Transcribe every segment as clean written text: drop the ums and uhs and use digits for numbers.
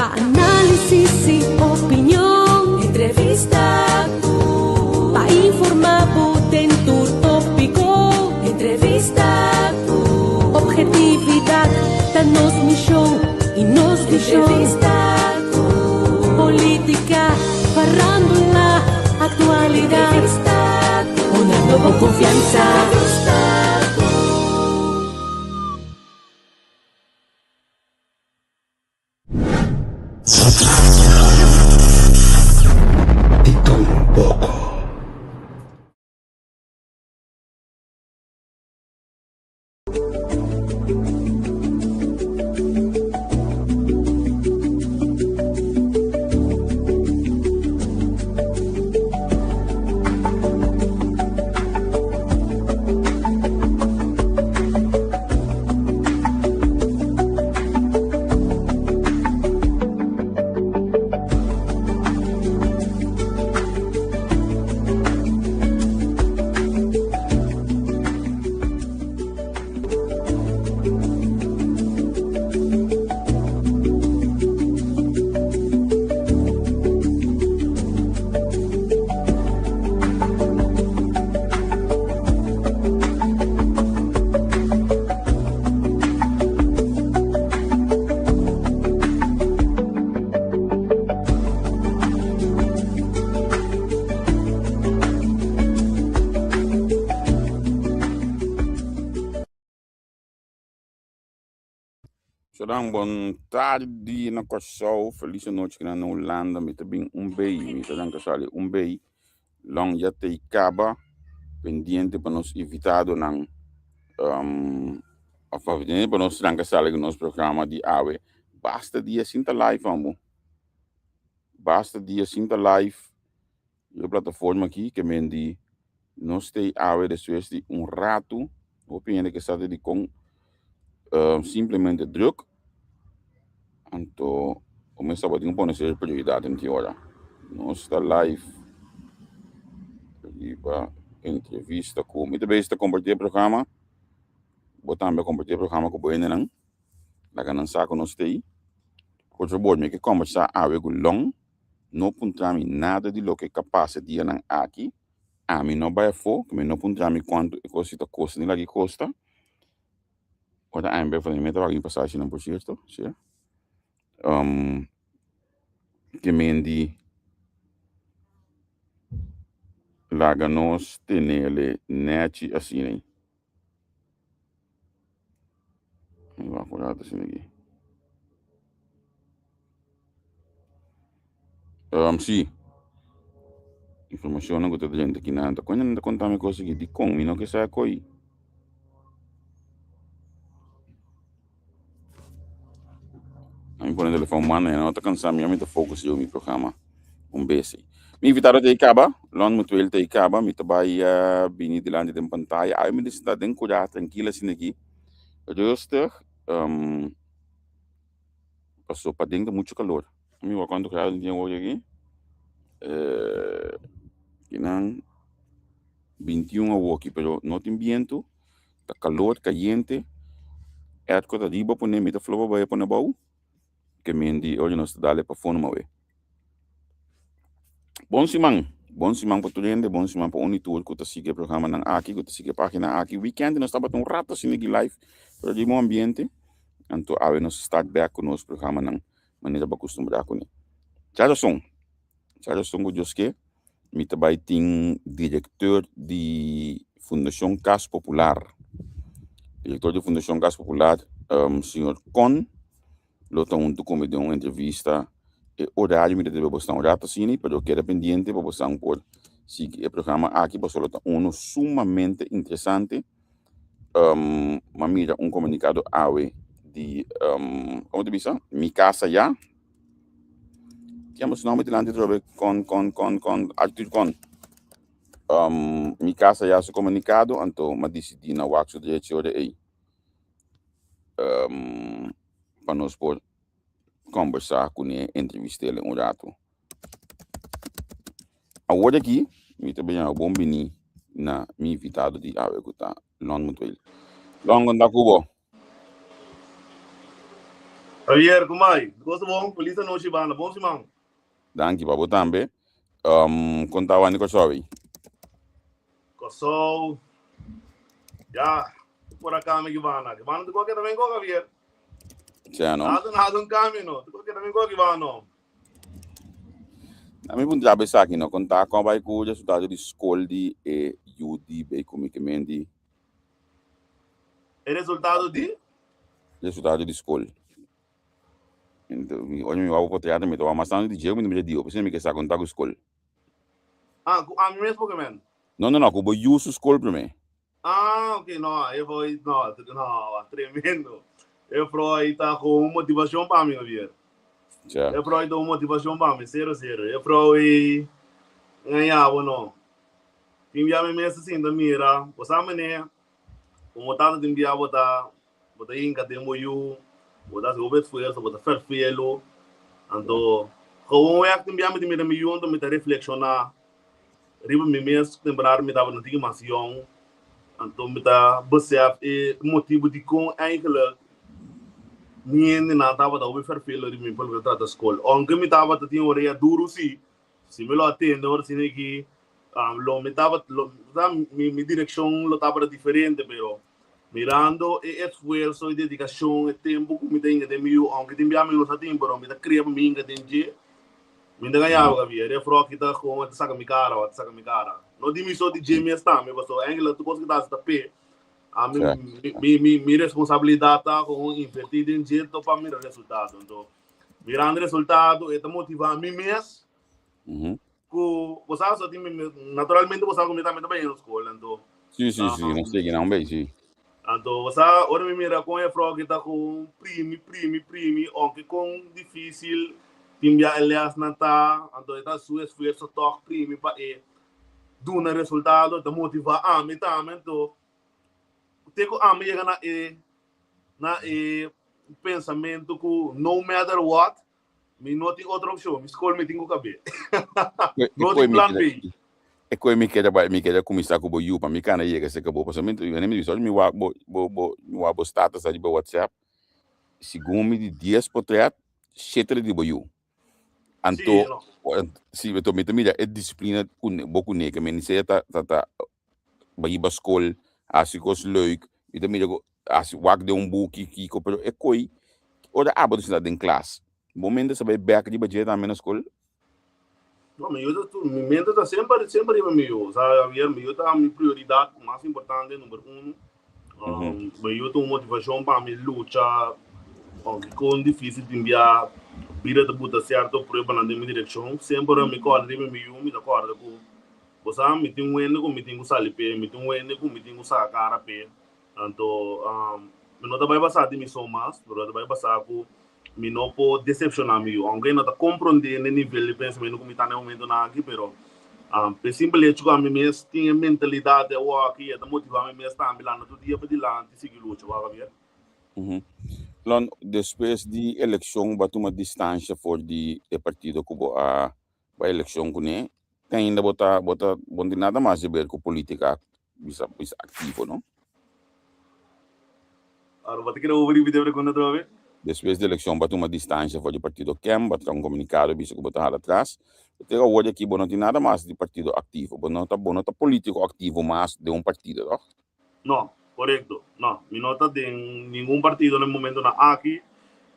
Pa análisis i opinion. Entrevista ku. Pa informá bo den tur tópiko. Entrevista ku. Obhetividat ta nos mishon i nos vishon. Entrevista ku. Polítika, farándula, aktualidat. Entrevista ku. Honrando bo konfiansa. Entrevista ku. Di tur un poko. Zodan bon tardi na Kòrsou, felis anochi kina na Hulanda, mi ta bin un bei, mi ta ranka sali un bei, long ya ta i kaba, pendiente pa nos invitadonan, òf pendiente pa nos ranka sali ku nos programa di awe, basta dia sin ta live amo, basta dia sin ta live. Riba plataforma aki ke men di nos stay awe despues di un ratu. Hopi hende ke sa di kon simplemente druk. Anto bo mester tabatin ku pone ser prioridat den ki ora. Nos ta live riba entrevista ku mi ta bes ta komparti e programa. Bo tambe komparti e programa ku bo hendenan. Laga nan sa ku nos stay. Por fabor mi ke kombersa awe ku Long. No puntra mi nada di loke ka pasa e dianan aki. Ami no bai afó, ku mi no puntra mi kuantu e kos si ta kosta ni laki kosta. Ora ami bai afó, mi ta paga mi pasashinan por sierto, si. Ke men di laga nos tenele nèchi asina. Mi wak un rato asina aki. Um, sí. Informacionnan ku ta drenta aki nan ta koña nan ta konta mi kos aki. Dikon mi no ke sa koi? Mi pone telefon mano ya no ta kansa mi, mi ta focus riba mi programa un bes. Mi invitado ta kaba, Lon Mutuel ta kaba, mi ta bai bini dilanti den pantaya. Ai mi ta sinta den kura trankil asina aki, rustig, paso paden ta mucho kalor. Mi wak kuantu grado tin awor aki, kinan 21 awor aki, pero no tin bientu. Ta calor, cayente. Airco ta riba pone, mi ta flopa bai pone abou. Ke men di ora nos ta dale pafó numa we. Bon siman. Bon siman pa tur hende, bon siman pa un i tur ku ta sigui e programanan aki, ku ta sigui e pagina aki. Weekend nos tabata un rato asina aki live, pero di bon ambiente. Anto awe nos start back ku nos programanan manera bo a kustumbrá kuné. Djarason. Djarason ku Dios ke. Mi ta bai tin directeur di Fundacion Cas Popular. Director di Fundacion Cas Popular, um, señor Con, lo ta hunto cu mi den un entrevista. E horario mi ta debe bosan un rato asina, pero keda pendiente pa bosan por sigui e programa aki, pasobra lo ta uno sumamente interesante. Um, m'a mira un comunicado awe di, um, como ta bisa? Mi Casa Ya. Tiempo su nomber dilanti trobe con con con con Arthur con. Um, mi casa ya su comunicado, anto ma decidi na wak su derecho ora ei. Um, pa nos por conversa kuné, entrevistele un rato. Awor aki, mi ta bini bon bini na mi invitado di awe ku ta Lon Mutuel. Lon, kon ta ku bo? Javier, kumai? Gosto bon, feliz anochi banda, bon siman. Danki pa bo tambe. Um, kon ta wani Kòrsou ei? Kòrsou, ya, por acá mi banda. Que banda tu qualquer também go, Javier. Sea no. Nada, nada un cambio no. Tu qualquer também go, que banda no. Na mi puntra bo esaki no, kon ta kon bai ku resultado di skol di e UDB ku mi ke men di E resultado di? Resultado di skol. Mi oye mi wou por teatro mi ta wou mas tantu di dje ku mi ta mira di opo mi ke sa kon ta ku skol. Ah, ku ami mes porque men? No no no, ku bo yu su skol prome. Ah, ok, no, e foi, no, no, tremendo. E foi ta ku un motivashon pa mi, Javier. Ja. E foi ta un motivashon pa mi, sero, sero. E foi, ngaña bo no. Tin bia mi mes ta sinta mira, bo sa mene, komo tata tin bia bo ta Bo ta hinka den bo yu, bo ta hasi hopi esfuerso, bo ta ferfelu. Anto, gewoonweg tin bia mi ta mira mi yu, anto mi ta reflekshoná riba mi mes temporada mi tabata tin mas yòn. Anto mi ta besef e motibu dikon eigenlijk mi hendenan tabata hopi ferfelu riba mi pa loke ta trata skol. Ounke mi tabata tin orea duru si, si mi lo a tende ora asina aki, lo mi tabata, mi direkshon lo tabata diferente, pero Mirando e esfuerso i dedikashon, e tempu ku mi ta hinka den mi yu, ounke tin bia mi no sa tin, pero mi ta kria pa mi hinka den dje, mi ta gaña bo Javier. E fròki ta kon, e ta saka mi kara, ta saka mi kara. No di mi so, di dje mes tambe, pasobra enkele tur kos ku ta hasi ta p'e. Ami, mi, mi, mi responsabilidat ta kon invertí den dje to pa mira resultado. Anto, mirando resultado, e ta motivá mi mes Ku bo sa so tin naturalmente bo sa ku mi tambe ta bai na skol anto. Sí, sí, sí, nos sigui nan bay, sí. Anto bo sa ora mi mira kon e frou ki ta ku primi, primi, primi, ounke kon difísil tin bia e lèsnan ta, anto e ta su esfuerso tòg primi pa e duna resultado, ta motivá ami tambe anto te ku ami yega na e na e pensamentu ku no matter what Mi no tin otro opcion, mi school mi tin cu cabe. No tin plan B. E koe mi keda bai, mi keda kuminsá ku bo yu pa mi kana yega serka bo pasobra mi mi bisa mi wak bo bo bo mi wak bo status riba WhatsApp segun mi di dies potret shete di bo yu. Anto si anto mi ta mira e disiplina ku bo kuné ke men sea ta ta ta bai riba skol hasi kos leuk mi ta mira ku hasi wak den un buki kiko pero e koi ora abo ta sinta den klas bo mente sa bai bek riba dje tambe na skol? No, mi yu ta mi mente ta semper semper riba mi yu. Sa Javier, mi yu ta mi prioridat mas importante number uno. Mi yu ta un motivashon pa mi lucha aunke kon difisil tin bia bida ta buta sierto pruebanan den mi direkshon. Semper mi kòrda riba mi yu, mi ta kòrda ku bo sa mi tin un hende ku mi tin ku sali p'e, mi tin un hende ku mi tin ku saka kara p'e. Anto mi no ta bai basá di mi so mas, pero ta bai basá ku mi no por decepcioná mi yu. Aunke e no ta komprondé n'e nivel di pensamentu ku mi ta na e momentunan aki, pero p'e simpel hecho ku ami mes tin e mentalidat di awor-aki, e ta motivá mi mes tambe lanta tur dia padilanti sigui lucha, wak Javier. Lon, despues di elekshon bo a tuma distansha for di e partido ku bo a bai elekshon kuné, te ainda bo ta bo ta bo no tin nada mas di ber ku politica bisa bisa activo no. Ora bo ta kere over ripiti e pregunta atrobe? Despues di elekshon bo a tuma distansha for di partido kem, bo a traha un komunikado bisa ku bo ta hala atras. Te awor di aki bo no tin nada mas di partido activo, bo no ta bo no ta politico activo mas den un partido toch? No, korekto. No, mi no ta den ningun partido na e momentonan aki.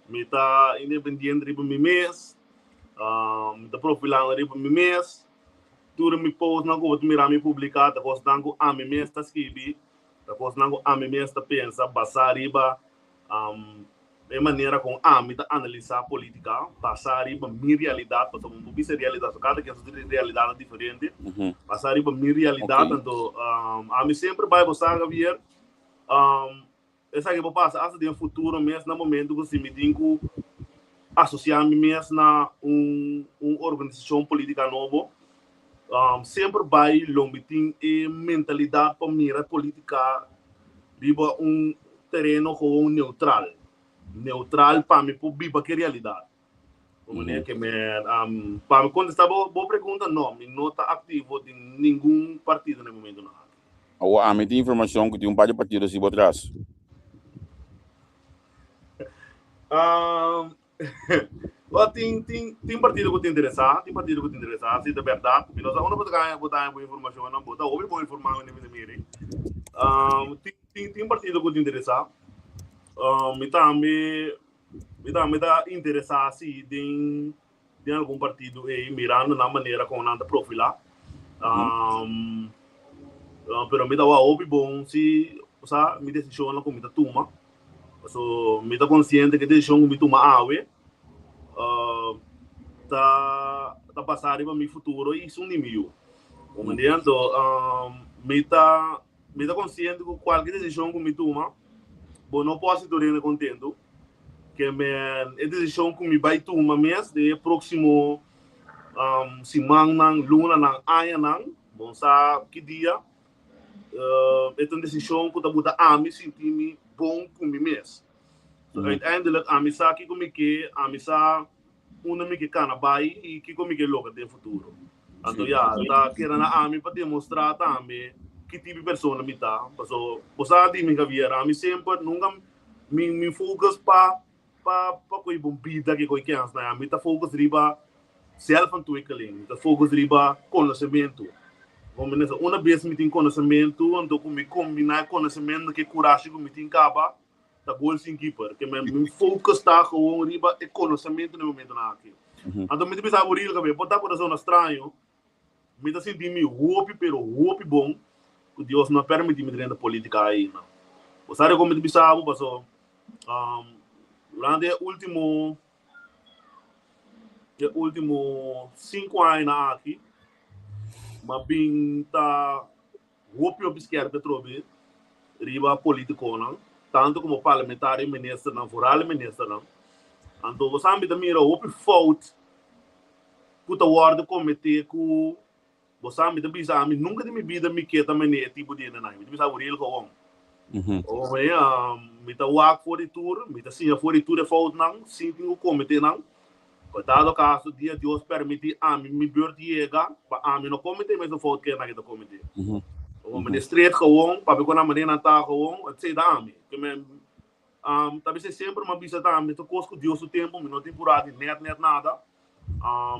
Mi ta independiente riba mi mes. Mi ta profilando riba mi mes. Tur mi postnan ku bo ta mira mi publiká ta kosnan ku ami mes ta skibi, ta kosnan ku ami mes ta pensa basá riba E manera kon ami ta analisá polítika basá riba mi realidat, pasobra mi por bisa realidat, so kada ken su realidat ta diferente, basá riba mi realidat, anto ami semper bai bo sa Javier, esaki por pasa asta den futuro mes na momento ku si mi tin ku asosiá mi mes na un organisashon polítika nobo, semper bai lo mi tin e mentalidat pa mira polítika riba un tereno gewoon neutral. Neutral pa mi por biba ke realidat. Bo manera ke me, pa mi kontestá bo bo pregunta, no, mi no ta aktivo den ningun partido na e momentunan aki. Awor ami tin informashon ku tin un par di partido si bo tras. Um, well, tin, tin, tin partido ku ta interesá, tin partido ku ta interesá, si ta bèrdat. Mi no sa unda bo ta gana, bo ta haña bo informashonnan, bo ta hopi bon informá mi ta miri. Um, tin, tin, tin partido ku ta interesá. Um, mi tambe, mi tambe ta interesá si den, den algun partido ei, mirando nan manera kon nan ta profilá. Um, pero mi ta wak hopi bon si, sa, mi desishonnan ku mi ta tuma. Paso mi ta konsiente ku e desishon ku mi tuma awe ta ta basá riba mi futuro i esun di mi yu. Bo mende? Anto mi ta mi ta konsiente ku kualke desishon ku mi tuma bo no por hasi tur hende kontentu. Ke men e desishon ku mi bai tuma mes den e próksimo simannan, lunanan, añanan, bo sa ki dia. E ta un desishon ku ta buta ami sinti mi bon ku mi mes. So uiteindelijk ami sa kiko mi ke, ami sa unda mi ke kana bai i kiko mi ke logra den futuro. Anto ya, ta keda na ami pa demostrá tambe ki tipo di persona mi ta. Paso bo sa di mi Javier, ami semper nunka mi mi focus pa pa pa koe bon bida ke koe kens na. Mi ta focus riba zelfontwikkeling, mi ta focus riba konosementu. Bo una bes mi tin konosementu, anto ku mi kombiná e konosementu ku e kurashi ku mi tin kaba, ta gol sin keeper. Ke men mi focus ta gewoon riba e konosementu na e momentunan aki. Anto mi ta bisa bo real kabe, por ta por ta zona straño, Mi ta sinti mi hopi pero hopi bon ku Dios no a permiti mi drenta politika ainda. Bo sa dikon mi ta bisa bo? Paso durante e ultimo e ultimo sinku añanan aki mi a bin ta hopi hopi skerp atrobe riba politikonan, tantu komo parlamentario, ministernan, vooral e ministernan. Anto bo sa mi ta mira hopi fout ku ta wòrdu kometé ku bo sa mi ta bisa ami nunka den mi bida mi ke ta mene e tipo di hendenan. Mi ta bisa bo real gewoon. Oye, mi ta wak for di tur, mi ta siña for di tur e foutnan sin tin ku kometé nan. Pa dado kaso dia Dios permití ami mi beurt yega pa ami no kometé e mesun fout ku e nan ta kometé. Mi ta straight gewoon, papia ku nan manera nan ta gewoon, esei ta ami. Ta bisa semper mi a bisa tambe ta kos ku Dios su tempu, mi no tin purá di nèt nèt nada.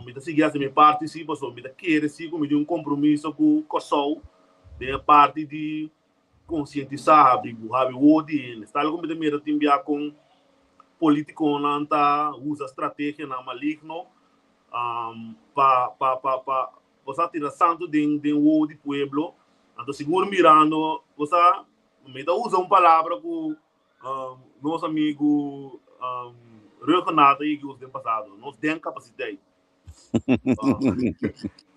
Mi ta sigui hasi mi parti si pasobra mi ta kere si ku mi tin un kompromiso ku Kòrsou den e parti di konsientisá, habri habri wowo di hende. Tal ku mi ta mira tin bia kon politikonan ta usa strategianan maligno pa pa pa pa bo sa tira santu den den wowo di pueblo. Anto sigur mirando bo sa Mi ta usa un palabra ku nos amigu Rhuggenaath a yega usa den pasado, nos den kapasiteit.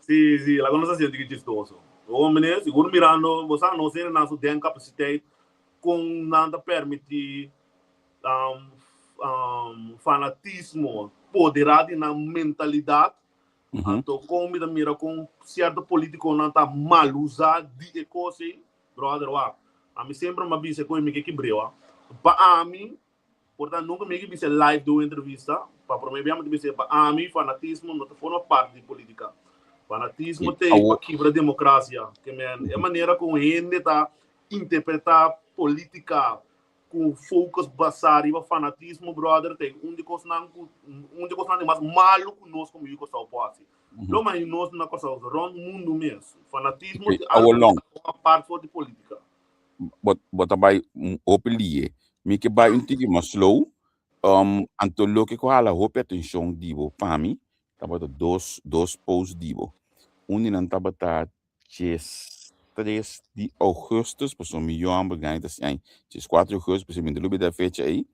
Sí, sí, laga nos hasi un tiki chistoso. Hombre, sigur mirando, bo sa, nos hende nan su den kapasiteit kon nan ta permití fanatismo poderá di nan mentalidat. Anto kon mi ta mira kon sierto politikonan ta malusá di e kos ei. Brother wak, ami semper m'a bisa koe mi ke kibrewa. Pa ami, por ta nunka mi a bisa live den un entrevista, pa prome bia mi ta bisa pa ami fanatismo no ta forma parti di politica. Fanatismo ta pa kibra democracia. Ke men e manera ku un hende ta interpreta politica ku focus basa riba fanatismo brother ta un di kosnan ku un di kosnan di mas malu ku nos komo yu Kòrsou por hasi. Lo mas nos na Kòrsou, rònt mundu mes. Fanatismo ti algu ku ta apart for di politika. Bo bo ta bai hopi lie. Mi ke bai un tiki mas slow. Um, anto loke ku hala hopi atenshon di bo pa mi tabata dos dos post di bo. Un di nan tabata djes tres di augustus, pasobra mi yòmber gana ta siña djes kuater di augustus, pasobra mi ta lubida e fecha ei,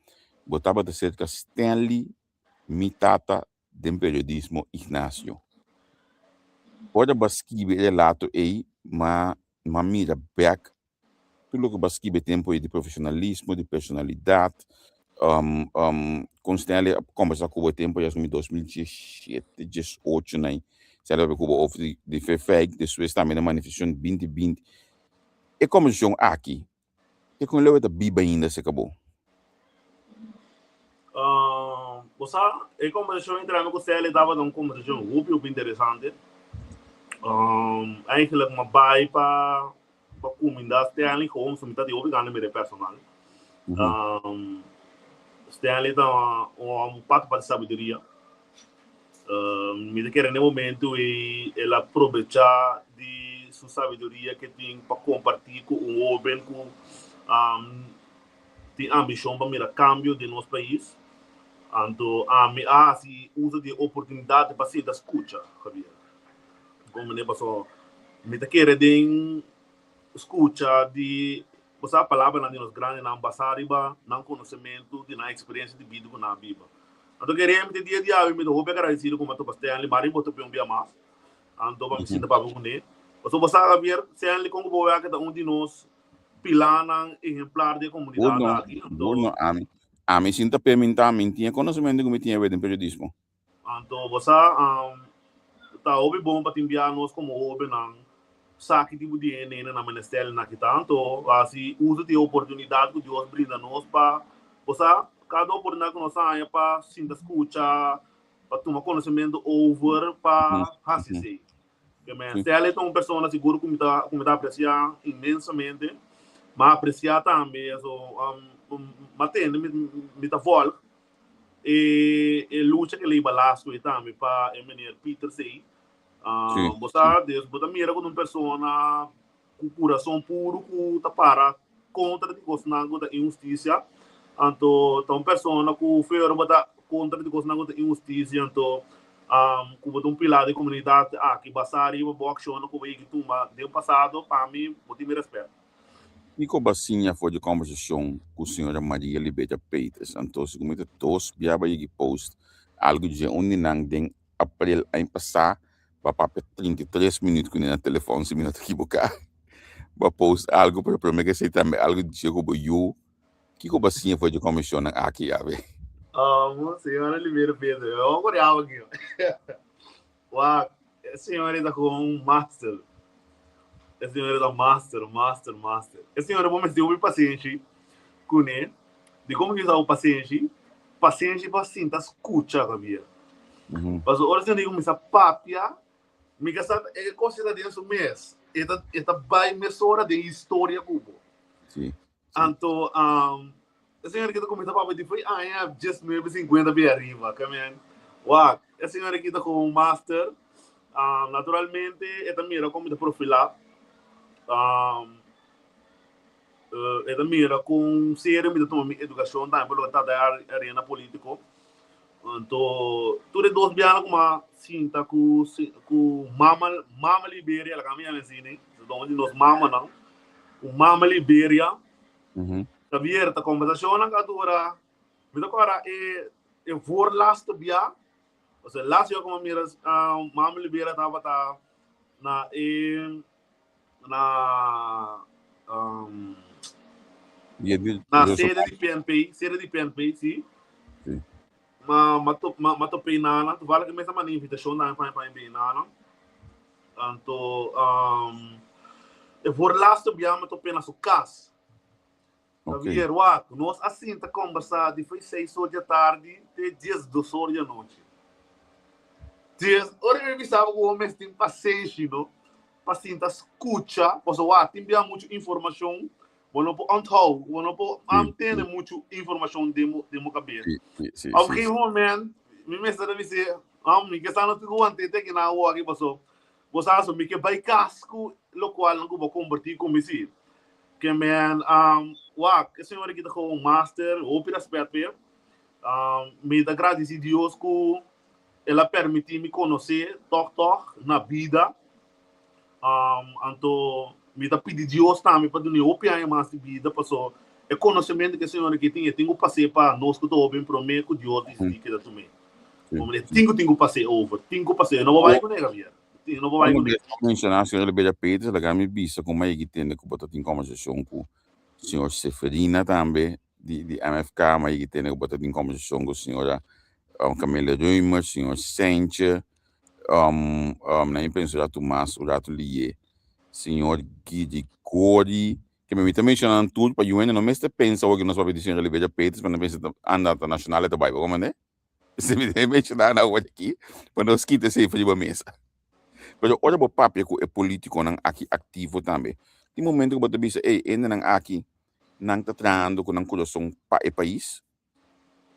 bo tabata serka Stanley mi tata den periodismo Ignacio. Ora bo a skibi e relato ei, m'a m'a mira bèk tur loke bo a skibi e tempu ei di profesionalismo, di personalidat, kon Stanley a kombersá ku bo e tempu ei asumi 2017, 18 na ei, Stanley a papia ku bo over di di Verfijk, despues tambe na manifestashon 2020. E kombersashon aki Ke kon leu e ta biba ainda se kabo? Bo sa, e kombersashon entre ami ku Sally tabata un kombersashon hopi hopi interesante. Eigenlijk mi a bai pa pa kumindá Stanley gewoon pasobra mi ta tin hopi gana di mira e personal. Stanley ta un hòmber patu pa di sabiduria. Mi ta kere na e momentu ei el a probechá di su sabiduria ke tin pa kompartí ku un hóben ku tin ambishon pa mira kambio den nos pais. Anto ami a hasi uso di e oportunidat pa sinta skucha, Javier. Komprendé? Pasobra mi ta kere den skucha di bo sa palabranan di nos grandinan basá riba nan konosementu di nan eksperensia di bida ku nan a biba. Anto kere mi te dia di awe mi ta hopi agradesido ku mi a topa Stanley, mari bo topa un bia mas, anto pa mi sinta papia kuné. Pasobra bo sa Javier, Stanley kon ku bo wak ta un di nos pilanan ehemplar di e komunidat Burno, aki. Anto burno, ami, ami sinta pe mi ta, mi no tin e konosementu ku mi tin awe den periodismo. Anto bo sa, ta hopi bon pa tin bia nos komo hóbennan sa ki tipo di hende hende na ministerio nan aki ta. Anto hasi uso di e oportunidat ku Dios brinda nos pa, bo sa, kada oportunidat ku nos haña pa sinta skucha, pa tuma konosementu over pa hasi esei. Stanley ta un persona sigur ku mi ta ku mi ta apresiá inmensamente. Mi a apresiá tambe, so mi a tende mi ta vòlg E e lucha ke leiba lastu ei tambe pa e meneer Pieters ei. Bo sa, des bo ta mira ku un persona ku kurason puru ku ta para kontra di kosnan ku ta inhustisia. Anto ta un persona ku feur bo ta kontra di kosnan ku ta inhustisia. Anto ku bo ta un pilar di komunidat aki basá riba bo akshonnan ku bo yega tuma den pasado, pa mi bo tin mi rèspèt. Kiko bo a siña for di kombersashon ku señora Maria Liberia Peters? Anto segun mi ta dos bia bo a yegi post algu dje un di nan den aprel aña pasá bo a papia 33 minüt kuné na telefòn si mi no ta kiboká. Bo a post algu pero promé ke esei tambe algu dje ku bo yu. Kiko bo a siña for di kombersashonnan aki awe? Señora Liberia Peters, yo no awa aki. Wak, e señora ta con un master. E señora ta master, master, master. E señora bo mester hopi pasenshi kuné. Di como ki usa bo pasenshi? Pasenshi pa sinta scucha, Javier. Pasobra ora señora cuminsa papia, mi ka sa e cos ta den su mes. E ta e ta bay mesora den historia cu bo. Anto e señor aki ta kuminsá papia di foi aña 1950 bin ariba, ke men. Wak, e señor aki ta komo un master. Naturalmente e ta mira kon mi ta profilá. E ta mira kon serio mi ta tuma mi edukashon tambe pa loke ta trata e arena polítiko. Anto tur e dos biaha ku mi a sinta ku ku mama mama Liberia, laga mi yama asina, un di nos mamanan, ku mama Liberia, Javier ta kombersashonnan ku a dura, mi ta kòrda e e voorlaatste bia, osea laatste bia ku mi a mira mama Liberia tabata na e na na sede di PNP, sede di PNP, si. Si. Ma ma to ma ma topé nana, toevallig mesa manda invitacion tambe pa pa bin nana. Anto um, e voorlaatste bia ma topé na su cas. Okay. Javier, wak, nos a sinta conversa di foi 6 or di tardi te 12 or di anochi. Dies, ora mi bisaba ku bo mes tin pasenshi, no? Pa sinta skucha, pasobra wak, tin bia muchu informashon, bo no por onthou, bo no por tene muchu informashon den bo, den bo kabes. Op un gegeven moment, mi mester a bis'é, mi ke sa no tin ku want'é te kinan awor aki, pasobra bo sa so mi ke bai kas ku lokualnan ku bo kompartí ku mi si. Ke men, wak, e señor aki ta gewoon master, hopi rèspèt p'e. Mi ta gradisí Dios ku El a permití mi konosé tòg tòg na bida. Anto mi ta pidi Dios tambe pa dun'é hopi aña mas di bida, paso e konosementu ku e señor aki tin, e tin ku pas'é pa nos ku ta hóben promé ku Dios disidí keda tum'é. E tin ku tin ku pas'é over, tin ku pas'é. E no por bai kuné, Javier. E no por bai kuné. Bo menshoná señor Liberia Peters, laga mi bisa ku mi a yega tende ku bo ta tin kòmbersashon ku señor Seferina tambe. di di MFK, ma yigi tene ku bo ta tin kombersashon ku señora Camille Römer, señor Sentje, nan mi pensa un ratu mas, un ratu liye, señor Gidi Gori, ke mi ta menshona nan tur pa yu hende no mester pensa awor ku nos papia di señora Liberia Peters, pa nan pensa ta anda ta nashonal e ta bai, bo komprende? Esei mi ta menshona nan awor aki pa nos kita esei for riba mesa. Pero ora bo papia ku e politikonan aki aktivo tambe, tin momento ku bo ta bisa, ey, hendenan aki nan ta trahando ku nan kurason pa e pais?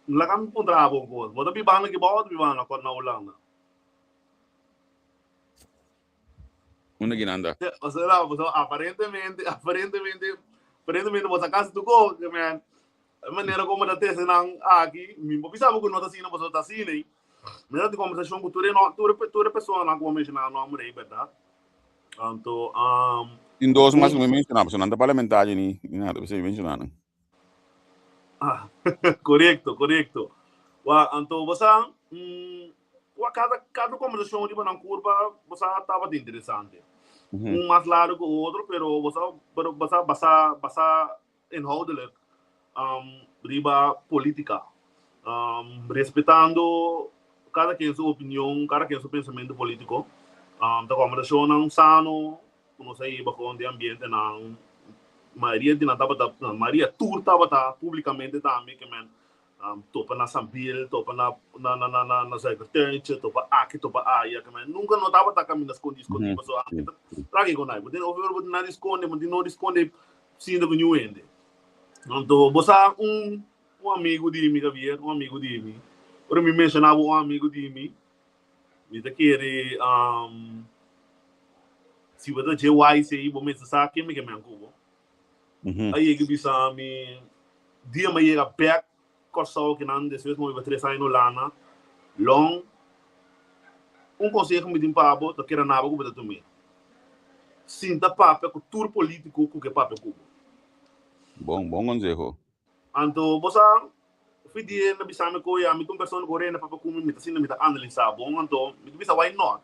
Laga mi puntra bo un kos. Bo ta bibando aki bou o ta bibando na Hulanda? Unda ki nan ta? Osea, bo aparentemente, aparentemente, aparentemente bo ta kasi tur kos, man. E manera como ta tese nan aki, mi por bisa bo ku no ta asina, pasobra ta asina ei. Mi ta tin kombersashon ku tur e no, tur e tur e personanan ku bo menshoná nomber ei, bèrdat? Anto, um, Tin dos mas un, ku mi menshoná, pasobra nan ta parlamentario ni ni nada, p'esei mi menshoná nan. ah, korekto, korekto. Wak, anto bo sa, mm, wak kada kada kombersashon riba nan kurpa, bo sa tabata interesante. Mhm. Un mas largu ku otro, pero bo sa, pero bo sa basá basá inhoudelijk riba politica, respetando cada ken su opinion, cada ken su pensamiento politico. Ta conversacionnan sano cu nos a hiba con den ambientenan, mayoria di nan tabata, mayoria tur tabata publicamente tambe ke men Topa na Sambil, topa na na na na na na Zuikertuintje, topa aki, topa aya, ke men nunka no tabata kaminda skondi skondi pasobra aki ta traki ku nai. Bo tin over bo tin nada di skonde, bo tin no di skonde sinta ku niun hende. Anto bo sa un un amigu di mi Javier, un amigu di mi, ora mi menshoná bo un amigu di mi, mi ta kere si bo ta dje wise ei bo mester sa ken mi ke men ku bo. A yega bisa mi dia mi a yega bek Kòrsou kinan despues mi a biba tres aña na Hulanda long un konseho mi tin pa bo ta keda naba ku bo ta tum'é sinta papia ku tur politiko ku ke papia ku bo. Bon bon konseho. Anto bo sa fi dia na bisa mi ku ya mi ta un persona ku ora hende papia ku mi mi ta sinta mi ta analisá bon anto mi ta bisa why not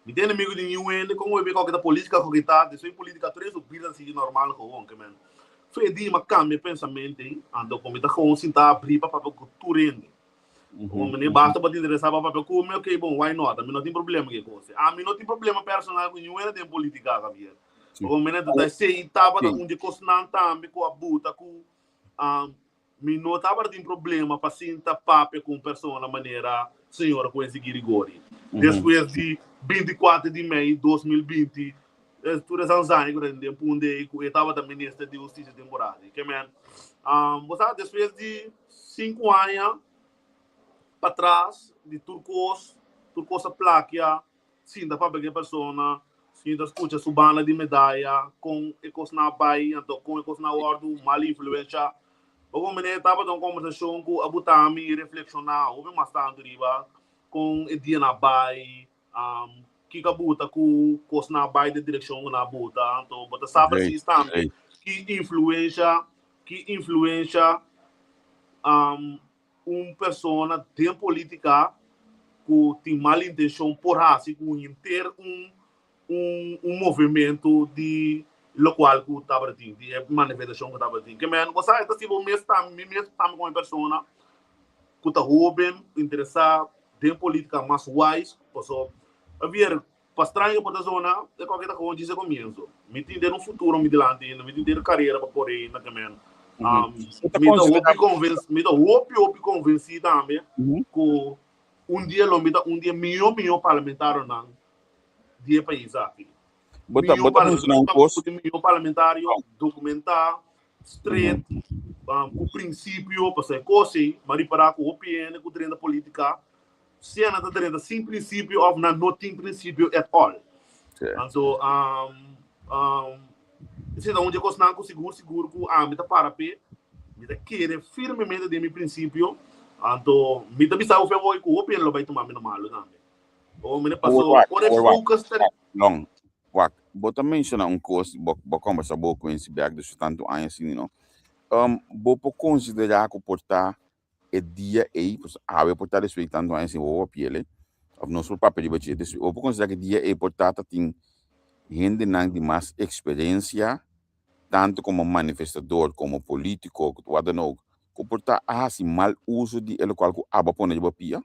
mi ta enemigo di niun hende kon bo ke ta politica ku ke ta despues politica tur eso bida ta sigui normal gewoon ke men fi dia mi a kambia pensamentu ei anto ku mi ta gewoon sinta abri pa papia ku tur hende como mi basta bo ta interesa pa papia ku mi okay bon why not ami no tin problema ku e kos ami no tin problema personal ku niun hende den politica Javier. Bo mene ta esei tabata un di kosnan tambe ku a buta ku mi no tabata tin problema pa sinta papia ku un persona manera señora Quincy Girigori. Despues di 24 di mei 2020, tur e zanzani ku ta den punde ei ku e tabata minister di hustisia temporal. Ke men, bo sa despues di sinku aña patras di tur kos, tur kos a plakia, Sinta papia ku e persona, sinta skucha su banda di medaya, kon e kosnan a bai, anto kon e kosnan a wòrdu mal influenshá. Bo komprendé? Tabata un kombersashon ku a buta mi reflekshoná hopi mas tantu riba kon e dianan a bai, kiko a buta ku kosnan a bai den direkshon ku nan a buta. Anto bo ta sa presis tambe ki influensha, ki influensha un persona den politica cu tin mal intencion por haci cu henter un un un movimento di locual cu tabata tin, di e manifestacion cu tabata tin. Ke men, bo sa, e ta si bo mes tambe, mi mes tambe como e persona cu ta hoben, interesa den politica mas wise, paso, a bier, pa straño por ta zona, e koke ta gewoon djis e comienzo. Mi tin den un futuro mi dilanti ainda, mi tin den carera pa core ainda, ke men. Mi ta hopi convenci, mi ta hopi hopi convenci tambe cu un dia lo mi ta un di e miyo miyo parlamentarionan di e pais aki. Bo ta, bo ta menciona un cos. Miyo parlamentario documenta, straight, cu principio, pasobra e cos ey, mi a ripara cu hopi hende cu drenta politica, Sea nan ta drenta sin principio of nan no tin principio at all. Anto, esei ta un di e kosnan ku sigur sigur ku ami ta para p'e. Mi ta kere firmemente den mi principio. Anto, mi ta bisa bo fe hoy ku hopi hende lo bai tuma mi na malu tambe. O mi paso ora e focus ta. Long, wak, bo ta menciona un kos, bo bo kombersa bo ku Quincy bek despues tantu aña asina, no? Bo por konsidera ku por ta e dia ei, pues awe por ta despues di tantu aña sin wowo piel ei, of nos por papia riba dje, despues bo por considera ku e dia ei por ta ta tin hendenan di mas experiencia, tanto como manifestador, como politico, wat dan ook, ku por ta a hasi mal uso di e lokual ku abo a pone riba pia?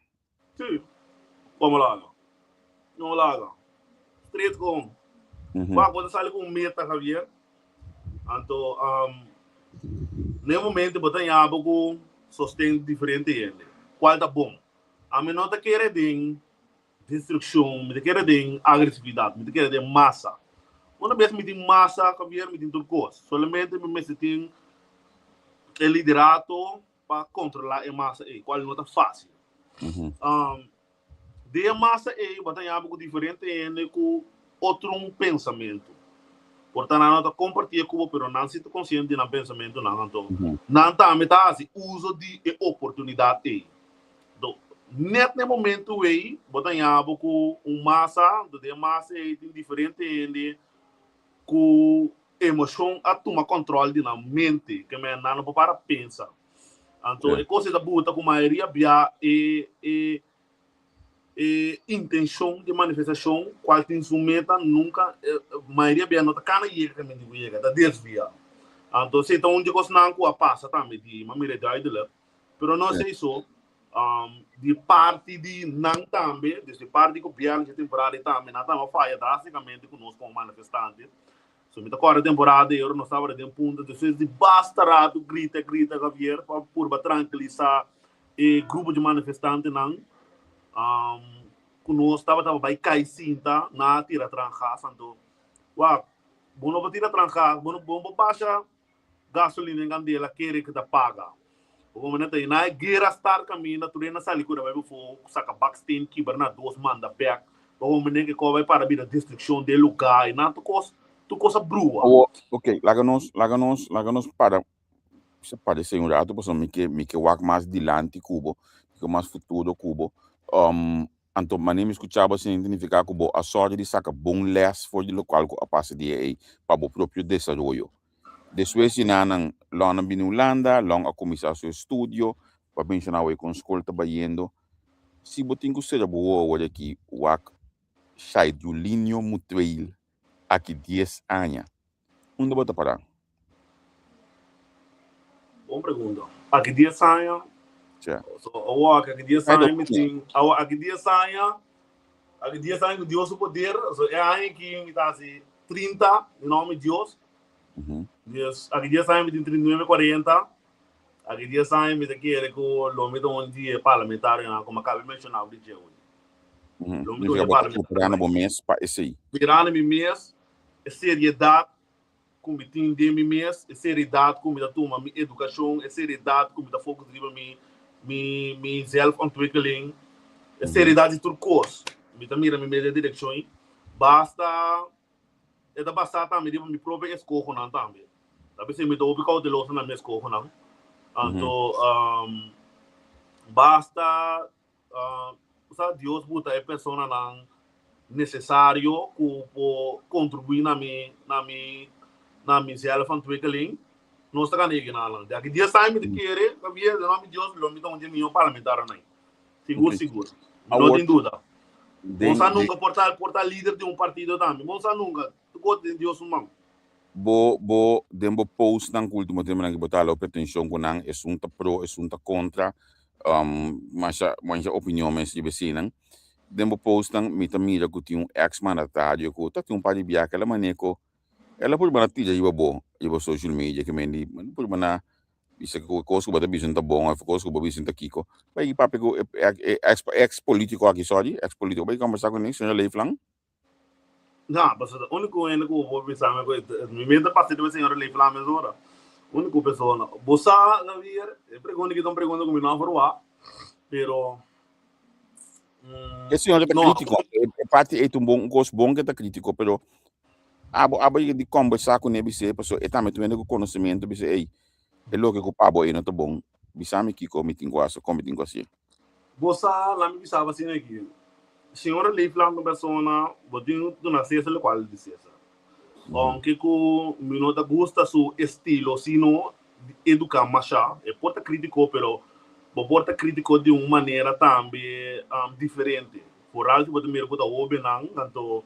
Sí, como laga. No laga. Straight con. Wak, bo ta sali cu un meta, Javier. Anto, um, na e momento bo ta ñabo cu sosten diferente hende. Cual ta bon. Ami no ta kere den destruccion, mi ta kere den agresividad, mi ta kere den masa. Una bes mi tin masa, Javier, mi tin tur cos. Solamente mi mester tin e liderato. pa kontrolá e masa ei, kual no ta fásil. Den e masa ei bo ta yama ku diferente hende ku otro un pensamentu. Por ta nan no ta kompartí e ku bo, pero nan si ta konsiente di nan pensamentunan. Anto nan tambe ta hasi uso di e oportunidat ei. Anto nèt na e momentu ei bo ta yama ku un masa, anto den e masa ei tin diferente hende ku emoshon a tuma kòntròl di nan mente, ke men nan no por para pensa. Anto e kos ei ta buta ku mayoria bia e e e intenshon di manifestashon kual tin su meta nunka mayoria bia no ta kana yega kaminda ku yega, ta desvia. Anto esei ta un di e kosnan ku a pasa tambe di mi a mira duidelijk, pero no esei so, di parti di nan tambe, desde parti di gobièrnu dje temporada ei tambe nan tambe a faya drasticamente ku nos komo manifestante. So mi ta kòrda temporada ei ora nos tabata den punta despues di basta ratu grita grita Javier pa purba trankilisá e grupo di manifestantenan ku nos tabata bai kai sinta na tira trangas. Anto wak, bo no por tira trangas, bo no por basha gasolina den kandela kere ku ta paga. Bo por manda ta na e guera start kaminda tur hende a sali kura bai befo saka baksteen kibra na dos manda bek. Bo por manda ke kos bai para bira destrukshon den lugá i nan tur kos tur kos a brua. Awor, ok, laga nos laga nos laga nos para se parece un rato pasobra mi ke mi ke wak mas dilanti ku bo, mi ke mas futuro ku bo. Um, anto manera mi skucha bo asina significa ku bo a sòru di saka bon les for di lokual ku a pasa dia ei pa bo propio desaroyo. Despues di nan Lon a bini Hulanda, Lon a kuminsá su estudio, bo a menshoná awor kon skol ta bayendo. Si bo tin ku sera bo wowo awor aki wak Shaidulinho Mutueel aki dies aña, unda bo ta pará? Bon pregunta. Aki dies aña, Tja. so awor aki dies aña mi tin, awor aki dies aña, aki dies aña ku Dios su poder, so e aña aki mi ta hasi 30, di nomber di Dios. Dies, aki dies aña mi tin 39, 40. Aki dies aña mi ta kere ku lo mi ta un di e parlamentarionan ku mi a kaba di menshoná di dje hoy. Lo mi ta un di e parlamentarionan. Preparando bo mes pa esei. Preparando mi mes, e seriedat ku mi tin den mi mes, e seriedat ku mi ta tuma mi edukashon, e seriedat ku mi ta focus riba mi mi mi zelfontwikkeling, e seriedat di tur kos. Mi ta mira mi mes den direkshon ei. Basta e ta basá tambe riba mi propio eskohonan tambe. Ta p'esei mi ta hopi kouteloso na mi eskohonan. Anto basta sa Dios buta e personanan necesario cu por contribui na mi na mi na mi zelfontwikkeling, nos ta gana yega nan. Di aki dies aña mi ta kere, Javier, den nomber di Dios, lo mi ta un di e miho parlamentarionan. Sigur, sigur. No tin duda. Bo sa nunca por ta por ta lider di un partido tambe. Bo sa nunca. Tur cos den Dios su man. Bo bo den bo postnan ku ultimo temponan ki bo ta hala hopi atenshon ku nan esun ta pro esun ta kontra masha masha opinion mes riba eseinan. Den bo postnan mi ta mira ku tin un ex mandatario ku ta tin un par di biaha el a manera ku el a purba na tira riba bo riba social media ke men di purba na bisa ku e kos ku bo ta bisa no ta bon òf e kos ku bo bisa no ta kiko. Bai papia ku e ex ex politiko aki sorry ex politiko bai kombersa kuné señor Leeflang. No, pasobra ta úniko hende ku bo por bisa mi ku mi mester pasa riba señora Leeflang mesora. Úniko persona. Bo sa, Javier, e pregunta aki ta un pregunta ku mi no a verwagt, pero E señora ta no. krítiko. E parti ei ta un bon, un kos bon ke ta krítiko, pero abo abo yega di kombersá kuné bis'é, pasobra e tambe ta un hende ku konosementu, bis'é, ey, e loke ku pa bo ei no ta bon, bisa mi kiko mi tin ku hasi, kon mi tin ku hasié. Bo sa, laat mi bisa bo asina aki, Señora Leeflang ta un persona, bo tin ku duna Cesar lokual di Cesar. Ounke ku mi no ta gusta su estilo sino di eduká masha, e por ta krítiko pero bo por ta krítiko di un manera tambe diferente. Foral si bo ta mira ku ta hóbennan, anto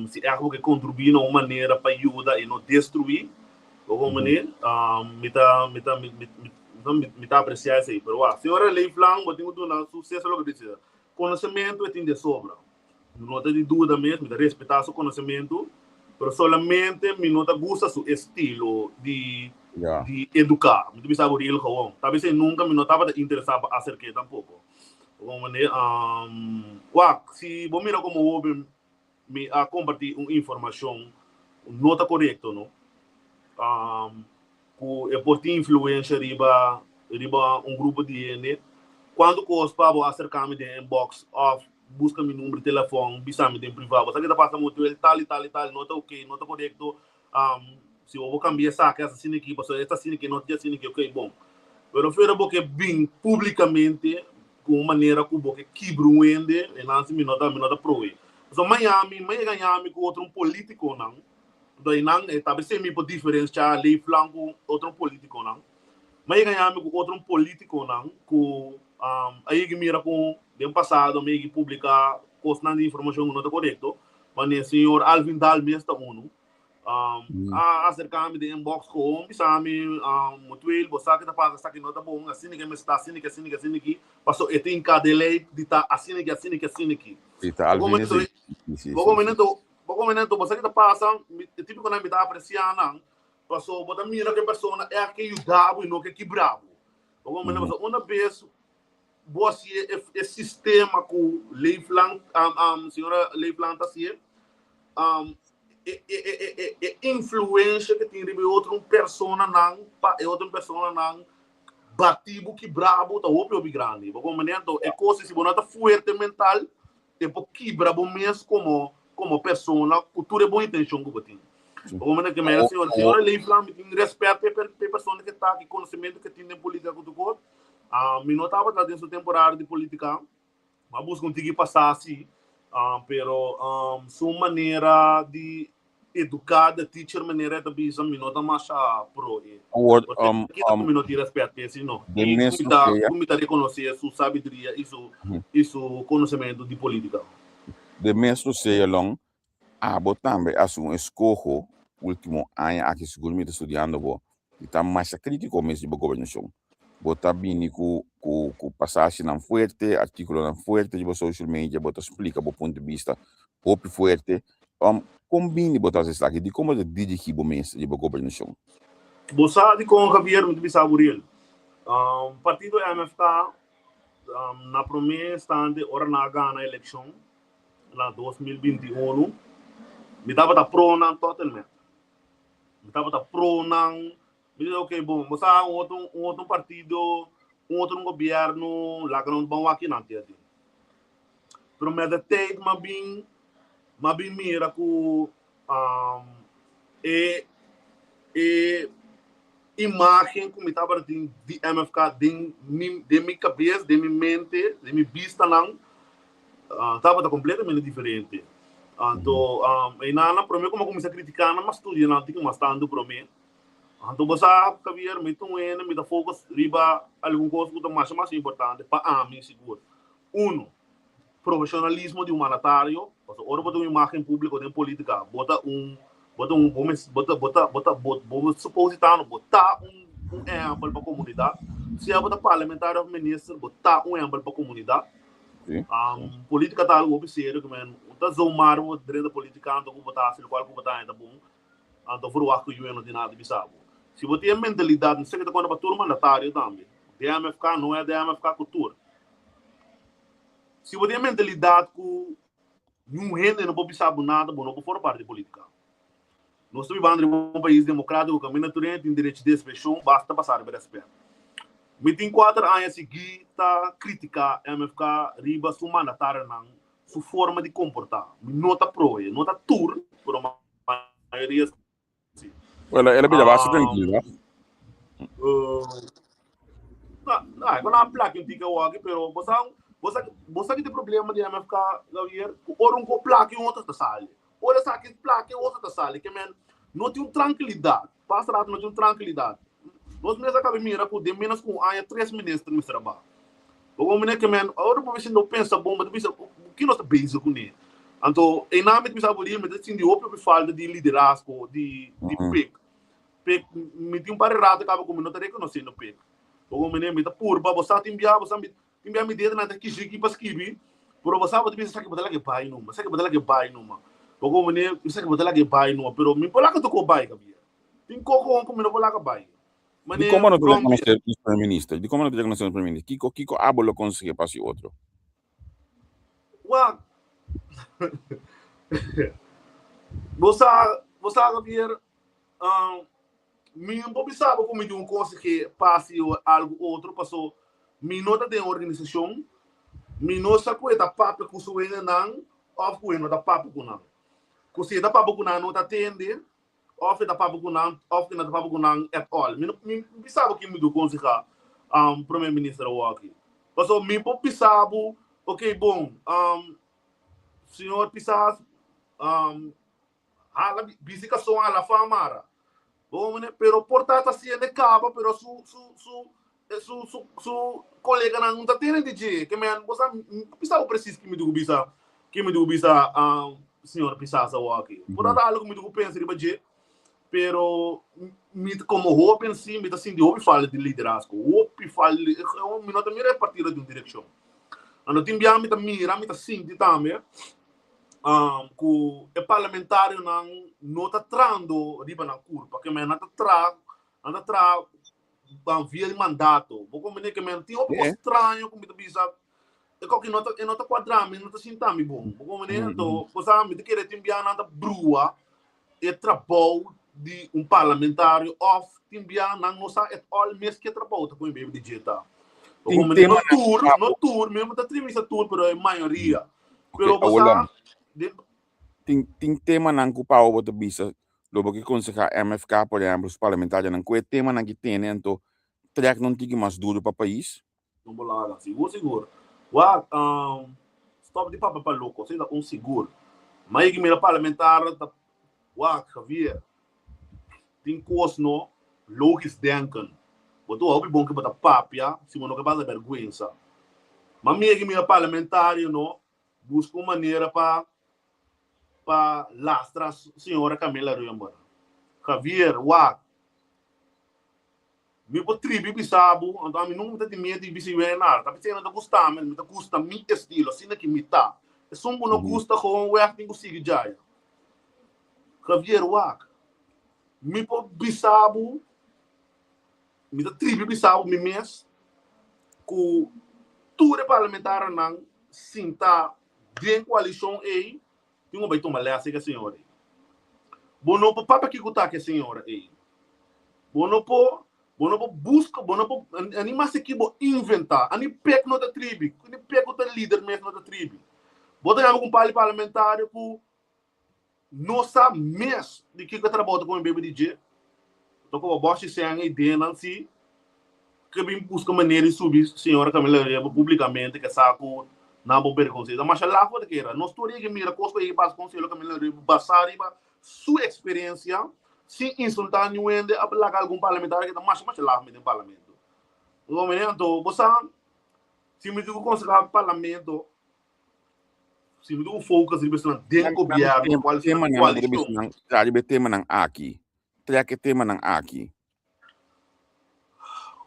si ègt bo ke kontribuí na un manera pa yuda i no destruí, bo komprendé? Mi ta mi ta mi mi ta apresiá esei. Pero wak, señora Leeflang bo tin ku duna su Cesar loke di Cesar. Konosementu e tin de sobra. Mi no ta di duda mes, mi ta respetá su konosementu, pero solamente mi no ta gusta su estilo di di eduká. Mi ta bisa bo real gewoon. Ta bisei nunka mi no tabata interesá pa aserk'é tampoko. Bo manera, wak, si bo mira komo hoben mi a kompartí un informashon no ta korekto, no, ku e por tin influensha riba. riba un grupo di hende, kuantu kos pa bo aserká mi den inbox òf buska mi number di telefòn, bisa mi den privá, bo sa ke ta pasa mutu el tal i tal i tal, no ta oké, no ta korekto, si bo por kambia esaki hasi asina aki, pasobra e ta asina aki, no ta asina aki, oké, bon. Pero fuera bo ke bin públikamente ku un manera ku bo ke kibra un hende, e nan si mi no ta, mi no ta proe. Pasobra maña mi, maña gaña mi ku otro un polítikonan, Anto einan e ta besei mi por diferencia Leeflang ku otro politiconan. Mi a yega yami ku otro politiconan ku a yega mira ku den pasado mi a yega publica cosnan di informacion ku no ta corecto. Mane señor Alvin Daal mes ta uno. A acerca mi den inbox gewoon bisa mi Mutueel bo sa ke ta pasa esaki no ta bon asina ke mester ta asina ke asina ke asina ki paso e tin kadelei di ta asina ki asina ki asina ki. Si ta Alvin esei. Si si si. Bo come nan, bo sa ki ta pasa, e típiconan mi ta aprecia nan, paso bo ta mira ku e persona e a ke yuda bo i no ke kibra bo. Bo come nan, paso una bes bo hasi e e sistema ku Leeflang, señora Leeflang ta hasi e, e e e e influencia ke tin riba e otro personanan pa e otro personanan bati bo, kibra bo ta hopi hopi grandi. Bo come nan, e kos si bo no ta fuerte mental, E por kibra bo mes komo komo persona ku tur e bon intenshon ku bo tin. Bo manda ke mera señora, señora Leeflang mi tin rèspèt pa e persona ke ta, ki konosementu ke tin den politika ku tur kos. Mi no tabata den su temporada di politika, mi a buska un tiki pasá si, pero su manera di Educa the teacher manera e ta bisa mi no ta masha pro e. Awor, Porque um, kita um, mi no tin respet p'e sino. den I mes ku mi ta rosea, ku mi ta reconoce su sabiduria i su i su conocemento di politica. Den mes rosea long, abo tambe a haci un escoho ultimo aña aki sigur mi ta studiando bo di ta masha critico mes di bo gobernacion. Bo ta bini cu cu cu pasashinan fuerte, articulonan fuerte riba social media, bo ta splica bo punto di bista hopi fuerte. Um, con bini bo ta haci esaki? Dicon bo ta dirigi bo mes riba gobernacion? Bo sa dicon Javier mi ta bisa bo riel? Partido MFK na prome instante ora nan a gana eleccion na 2021 mi tabata pro nan totalmente. Mi tabata pro nan. Mi di ok bon, bo sa un otro un otro partido, un otro gobierno, laga nos ban wak kinan te aden. Pero met de tijd m'a bin m'a bin mira ku e e imagen ku mi tabata tin di MFK den mi den mi kabes, den mi mente, den mi bistanan tabata completamente diferente. Anto einan prome ku mi a kuminsá kritiká nan, m'a studia nan tin mas tantu prome. Anto bo sa, Javier, mi ta un hende, mi ta focus riba algun kos ku ta masha masha importante pa ami sigur. Uno, profesionalismo di un mandatario, pasobra ora bo ta un imagen publico den politica, bo ta un, bo ta un, bo mes, bo ta, bo ta, bo ta, bo, bo supositando, bo ta un, un ehempel pa comunidad. Sea bo ta parlamentario of minister, bo ta un ehempel pa comunidad. Sí. Politica ta algo hopi serio, ke men, ta zomaar bo drenta politica anto ku bo ta hasi lokual ku bo ta haña ta bon. Anto verwacht ku UN no tin nada di bisa bo. Si bo tin e mentalidat, mi sa ke ta konta pa tur mandatario tambe. DMFK no e DMFK ku tur. Si bo tin e mentalidat ku niun hende no por bisa bo nada, bo no por forma parti di politica. Nos ta bibando riba un pais demokratiko kaminda tur hende tin derecho di ekspreshon, basta pasa riba rèspèt. Mi tin kuater aña sigui ta kritiká MFK riba su mandatarionan, su forma di komportá. Mi no ta pro e, no ta tur, pero mayoria si. Well, el a bira basta tranquilo, no? No, no, e con a plaki un tika waki, pero bo sa, bo sa, bo sa ki te problema di MFK, Javier? Ku ora un ko plaki un otro ta sali. Ora sa ki plaki otro ta sali. Ke men, no tin un tranquilidad. Pasa rato no tin un tranquilidad. Nos mes a kabe mira ku den menos ku un aña tres minister mester a ba. Bo como mene ke men, ora bo bisa no pensa bon, bo ta bisa, ki nos ta bezig kuné? Anto, einan mi ta bisa aburi, mi ta sinti hopi hopi falta di liderazgo di di Pik. Pik, mi tin un par di rato kaba ku mi no ta rekonosiendo Pik. Bo como mene, mi ta purba, bo sa tin bia, bo sa mi tin bia mi dedonan ta kishiki pa skibi, pero bo sa bo ta bisa esaki bo ta laga e bai numa, esaki bo ta laga e bai numa. Bo como mene, esaki bo ta laga e bai numa, pero mi por laga toko bai kabia. Tin koko ku mi no por laga bai. Di como no ta reconoce nos primer minister? Di como no ta reconoce nos primer minister? Kiko, kiko abo lo consegue pa si otro? Wak, bo sa, bo sa Javier, um, Mi no por bisa bo ku mi tin un konsehé pa hasi algu otro, paso mi no ta den organisashon, mi no sa ku e ta papia ku su hendenan òf ku e no ta papia ku nan. Ku si e ta papia ku nan no ta tende òf e ta papia ku nan òf e no ta papia ku nan at all. Mi no mi bisa bo kin mi debe konsehá Prome Minister awor aki. Paso mi por bisa bo, ok bon, señor Pisas, Hala bisti kason hala fa mara. Bo mene pero por ta ta siende kaba pero su su su su su su koleganan no ta tene di dje. Ke men bo sa bisa bo presis ki mi dugu bisa ki mi dugu bisa señor Pisas awoki. Por ta ta algo ku mi dugu pensa riba dje pero mi komo hoben si mi ta sinti hopi falta di liderazgo. Hopi falta mi no ta mira e partido den un direkshon. Anto tin bia mi ta mira mi ta sinti tambe ku e parlamentarionan no ta trando riba nan kurpa, ke men nan ta tra, nan ta tra ban via di mandato. Bo komprende ke men tin hopi kos straño ku mi ta bisa e koki no ta e no ta kuadra mi, no ta sinta mi bon. Bo komprende? Anto bo sa mi ta kere tin bia nan ta brua e trabou di un parlamentario òf tin bia nan no sa et al mes ke trabou ta ku e bebe di dje ta. Bo Tin komprende? No temanan tur, ku no tur, mi ta tribi bisa tur, pero e mayoria. Ok, Pero bo abuela, sa, den, tin, tin temanan ku pa bo ta bisa, lo bo ke konsehá MFK, por ehempel, su parlamentarionan, ku e temanan ki tene, anto trèk nan tiki mas duru pa pais? No bo laga, sigur sigur. Wak, um, stop di papia pa loko, esei ta un sigur. Ma yegi mira parlamentario ta, wak, Javier, tin kos no, logisch denken. Bo ta hopi bon ke bo ta papia, si bo no ke pasa bergwensa. Ma mi yegi mira parlamentario no, buska un manera pa pa lastra señora Camila Römer. Javier, wak, Mi por tribi bisa bo, anto ami nunca mi ta tin miedu di bisa yu nada. Ta p'esei no ta gusta mi, mi ta gusta mi estilo, asina ki mi ta. Esun ku no gusta gewoon weg tin ku sigui djaya. Javier, wak, mi por bisa bo, mi ta tribi bisa bo mi mes ku tur e parlamentarionan sinta den koalishon ei tin ku bai tuma lès di e señor ei. Bo no por papia kiko ta ku e señora ei. Bo no por, bo no por buska, bo no por, ani mas ki bo inventá, ani pek no ta tribi, ani pek ku ta lider mes no ta tribi. Bo ta yama ku un par di parlamentario ku no sa mes di kiko e trabou ta kome bebe di dje. Ta koba bòshi sèn ei den nan si ke bin buska manera di subi señora Camila Reba publicamente ke sa ku nan bo bergons'é. Ta masha laf bo ta kera. Nos tur yega mira kos ku a yega pasa kon señora Camila Reba basá riba su eksperensia sin insultá niun hende a laga algun parlamentario ke ta masha masha laf mi den parlamento. Bo mira anto bo sa si mi tin ku konsehá parlamento si mi tin ku focus riba esnan den gobièrnu kual koalishon. Riba e temanan aki Trek e temanan aki.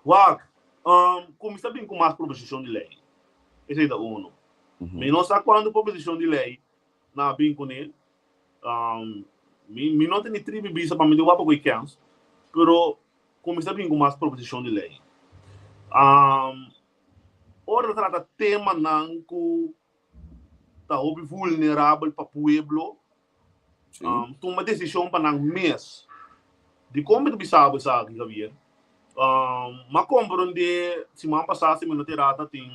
Wak, kuminsá bin ku mas proposishon di lei. Esei ta uno. Mi no sa kuantu proposishon di lei nan a bin kuné. Mi no tene tribi bisa pa mi tin wak pa ku e kèns, pero kuminsá bin ku mas proposishon di lei. Ora ta trata temanan ku ta hopi vulnerabel pa pueblo, Tuma desishon pa nan mes. Dikon mi ta bisa bo esaki, Javier? M'a komprondé siman pasá si mi no ta erá ta tin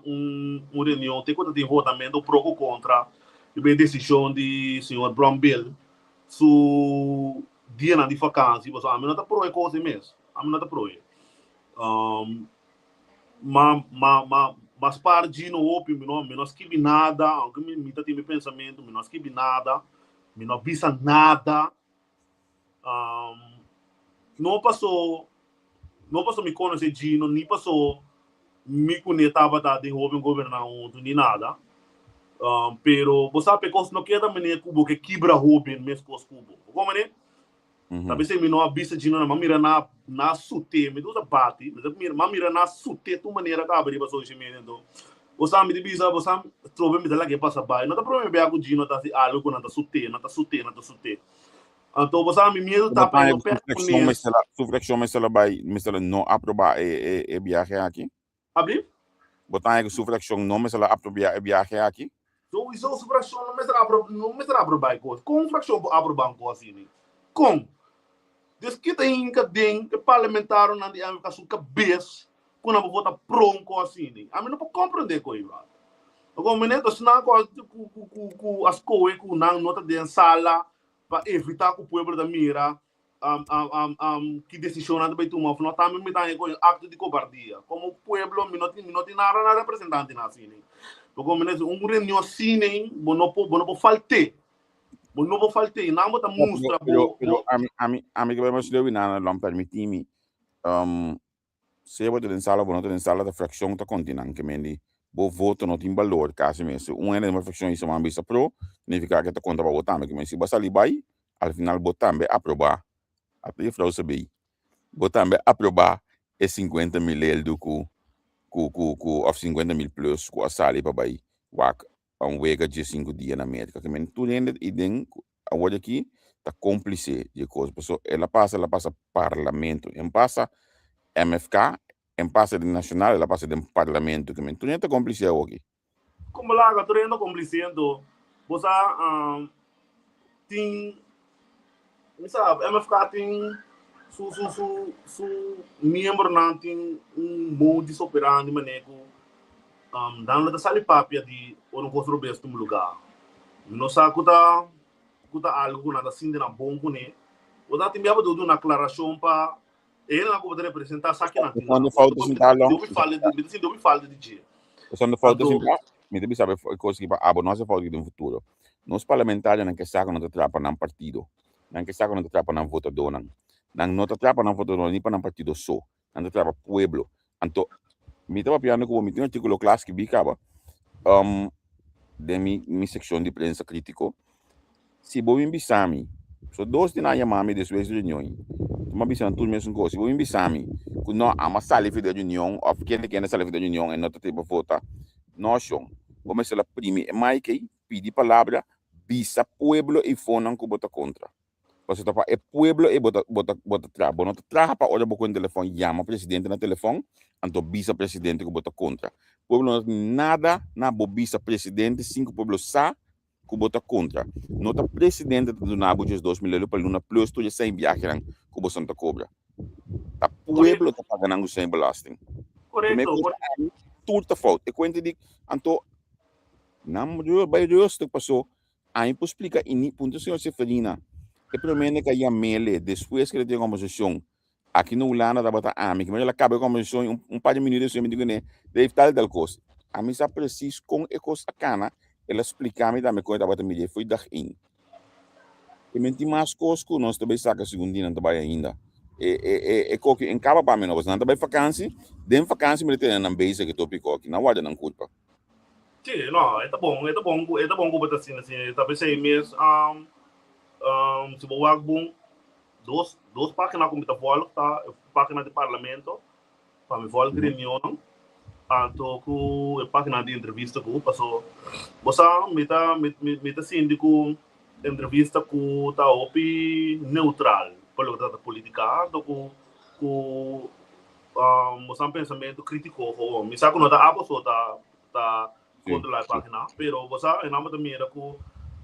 un reunion te ku ta tin votamentu pro ku kontra riba e desishon di señor Brombill su dianan di fakansi pasobra ami no ta pro e kos ei mes, ami no ta pro e. Ma ma ma ma spar Gino hopi, mi no mi no a skibi nada, aunke mi mi ta tin mi pensamentu, mi no a skibi nada, mi no a bisa nada. No paso no paso mi konosé Gino, ni paso mi kuné tabata den hoben goberná huntu, ni nada. Pero bo sa pe kos no keda manera ku bo ke kibra hoben meskos ku bo. Bo komprende? Ta p'esei mi no a bisa djino nan, m'a mira na na sut'é, mi ta usa bati, mi ta mira, m'a mira na sut'é tur manera kaba riba social media. Anto, bo sa mi ta bisa, bo sa trobe mi ta lag'é pasa bai. No ta prome bia ku djino ta hasi algu ku nan ta sut'é, nan ta sut'é, nan ta sut'é. Anto, bo sa mi miedu ta pa e no pèrdè Su frakshon mester a, su frakshon mester a bai, mester a no aprobá e e e biahe aki? Abri? Bo ta haña ku su frakshon no mester a aprobia e biahe aki? Souiso su frakshon no mester apro no mester aprobá e kos. Kon un frakshon por aprobá un kos asina? Kon? Des kita hinka den e parlamentarionan di MFK su kabes ku nan por vota pro un kos asina. Ami no por komprendé ku ei brother. Pasobra mi neta esnan ku ku ku a skohe ku nan no ta den sala pa evitá ku pueblo ta mira ki desishon nan ta bai tuma òf no, tambe mi ta haña ku e un akto di kobardia. Komo pueblo mi no tin mi no tin nada na representantenan asina. Pasobra mi neta un reunion asina bo no por bo no por falt'é. Bo no por falt'é. Nan bo ta mustra Pero bo pero bo ami ami ami ke bai mas leu i nana lo permití mi. Sea bo ta den sala o bo no ta den sala ta fraccion ta conti nan ke men di bo voto no tin balor casi mes si un hende den bo fraccion bisa man bisa pro significa ke ta conta pa bo tambe ke men si bo a sali bay al final bo tambe aproba ata juffrouw sabey bo tambe aproba e 50 mil eldo ku ku ku ku of 50 mil plus ku a sali pa bay wak un wega 15 dia na Merca ke men tur hende i den Awor aki ta cómplice di e cos, pasobra el a pasa, el a pasa parlamento, en pasa MFK, en pasa den nacional, el a pasa den parlamento, ke men tur hende ta cómplice awor aki. Como laga tur hende ta cómplice anto bo sa tin mi sa MFK tin su su su su miembronan tin un modus operandi mane cu Dan lo ta sali papia di ora un kos robes tuma lugá. Mi no sa ku ta ku ta algu ku nan ta sinti nan bon kuné. Bo ta tin bia pa duna un aklarashon pa e hendenan ku bo ta representá sa kinan tin Esnan di falta sintá long. Hopi falta di mi ta sinti hopi falta di dje. Esnan di falta sintá, mi ta bisa bo e kos aki pa abo no hasi falta den futuro. Nos parlamentarionan ke sa ku nan ta traha pa nan partido. Nan ke sa ku nan ta traha pa nan votadónan. Nan no ta traha pa nan votadónan ni pa nan partido so. Nan ta traha pa pueblo. Anto, mi ta papiando ku bo, mi tin un artíkulo kla skibí kaba um, den mi, mi sekshon di prensa krítiko. Si bo bin bisa mi, so dos di nan yama mi despues di reunion, mi a bisa nan tur mesun kos, si bo bin bisa mi ku no, amo a sali for di e reunion òf kende kende a sali for di e reunion e no ta tin pa vota, no shon, bo mester a primi e mic ei, pidi palabra, bisa pueblo eifonan ku bo ta kontra. Pasobra ta pa e pueblo ei bo ta bo ta bo ta traha. Bo no ta traha pa ora bo ku un telefòn yama presidente na telefòn, anto bisa presidente ku bo ta kontra. Pueblo no tin nada na bo bisa presidente sin ku pueblo sa ku bo ta kontra. No ta presidente ta duna bo 12,000 euro pa luna plus tur e sein biahenan ku boso ta kobra. Ta pueblo ta paga nan ku sein belasting. Primer Korekto, kos ami tur ta fout. E kuenta di anto nan bai rustig paso Ami por splika i ni puntra señor Seferina. E promé ku a yam'ele despues ku el a tin e kombersashon aki na Hulanda tabata ami. Kimente el a kaba e kombersashon i un par di minüt despues mi di kuné, Dave tal i tal kos. Ami sa presis kon e kos a kana, el a splika mi tambe kon e tabata mira e foi dag ein. Kimente tin mas kos ku nos ta bai saka segun di nan ta bai ainda. E e e e koki en kaba pa mi no, pasobra nan ta bai fakansi, den fakansi mi ta tene nan bezig e topiko aki, nan warda nan kurpa. Sí, no, e ta bon, e ta bon ku, e ta bon ku bo ta asina, asina. Ta p'esei mes, um, um, si bo wak bon, dos, dos página ku mi ta volg ta e página di parlamento, pa mi volg reunionnan, anto ku e página di entrevista ku, paso bo sa mi ta, mi, mi, mi ta sinti ku entrevista ku ta hopi neutral pa loke ta trata politica, anto ku, ku Boso pensamentu krítiko gewoon. Mi sa ku no ta abo so ta ta kontrolá e página, pero bo sa e nan bo ta mira ku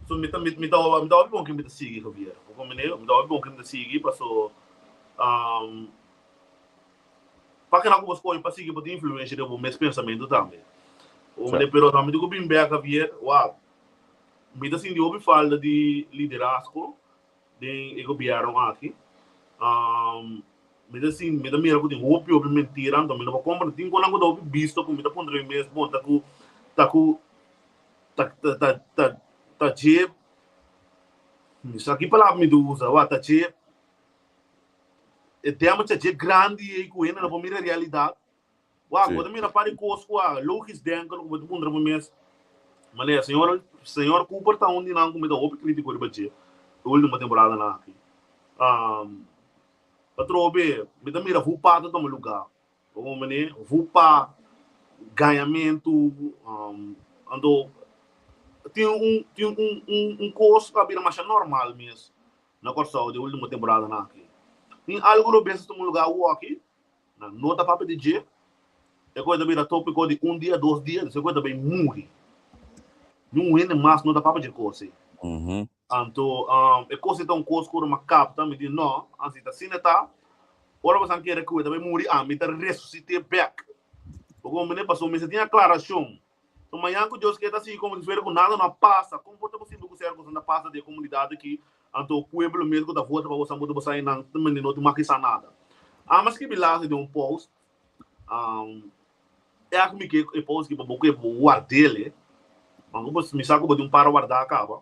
so mi ta mi ta mi ta hopi bon ku mi ta sigui Javier. Bo komprendé? Mi ta hopi bon ku mi ta sigui paso página ku bo skohe pa sigui bo tin influensia riba bo mes pensamentu tambe. Bo komprendé? Pero mi tin ku bin bèk Javier, wak mi ta sinti hopi falta di liderazgo den e gobierno aki. Mi ta sin, mi ta mira ku tin hopi hopi mentira, anto mi no por kompra. Tin konan ku ta hopi bisto ku mi ta puntra mi mes, bon ta ku ta ku ta ta ta ta ta dje, mi sa ki palabra mi ta usa, wa ta dje e tema ta dje grandi ei ku hende no por mira realidat. Wak, bo ta mira par di kos ku a logisch denken ku bo ta puntra bo mes, Manera, señor, señor Cooper ta un di nan ku mi ta hopi kritiko riba dje e ultimo temporadanan aki. Um, atrobe, mi ta mira Vupa ta tuma lugá. Bo komprendé? Vupa, gañamentu, um, anto tin un, tin un, un, un kos ku a bira masha normal mes na Kòrsou den ultimo temporadanan aki. Tin algu robes ta tuma lugá awoki. Nan no ta papia di dje, e koe ta bira topiko di un dia, dos dia, despues koe ta bay muri. Niun hende mas no ta papia dje kos ei. Anto e kos ei ta un kos ku ora mi a kapta, mi di no, ansi ta asina ta, ora boso kere ku e ta bai muri, ami ta resusit'é bèk. Bo mene pasobra mester tin aklarashon. So mañan ku Dios ke ta sigui komo si fuera ku nada no a pasa, kon por ta posibel ku sierto kosnan ta pasa den e komunidat aki, anto pueblo mes ku ta vota pa boso a boso einan ta mende no tin mas kisa nada. Ami a skibi laatste den un post, e aki mi ke e post aki pa bo ke bo ward'el, aunke bo mi sa ku bo tin un par wardá kaba.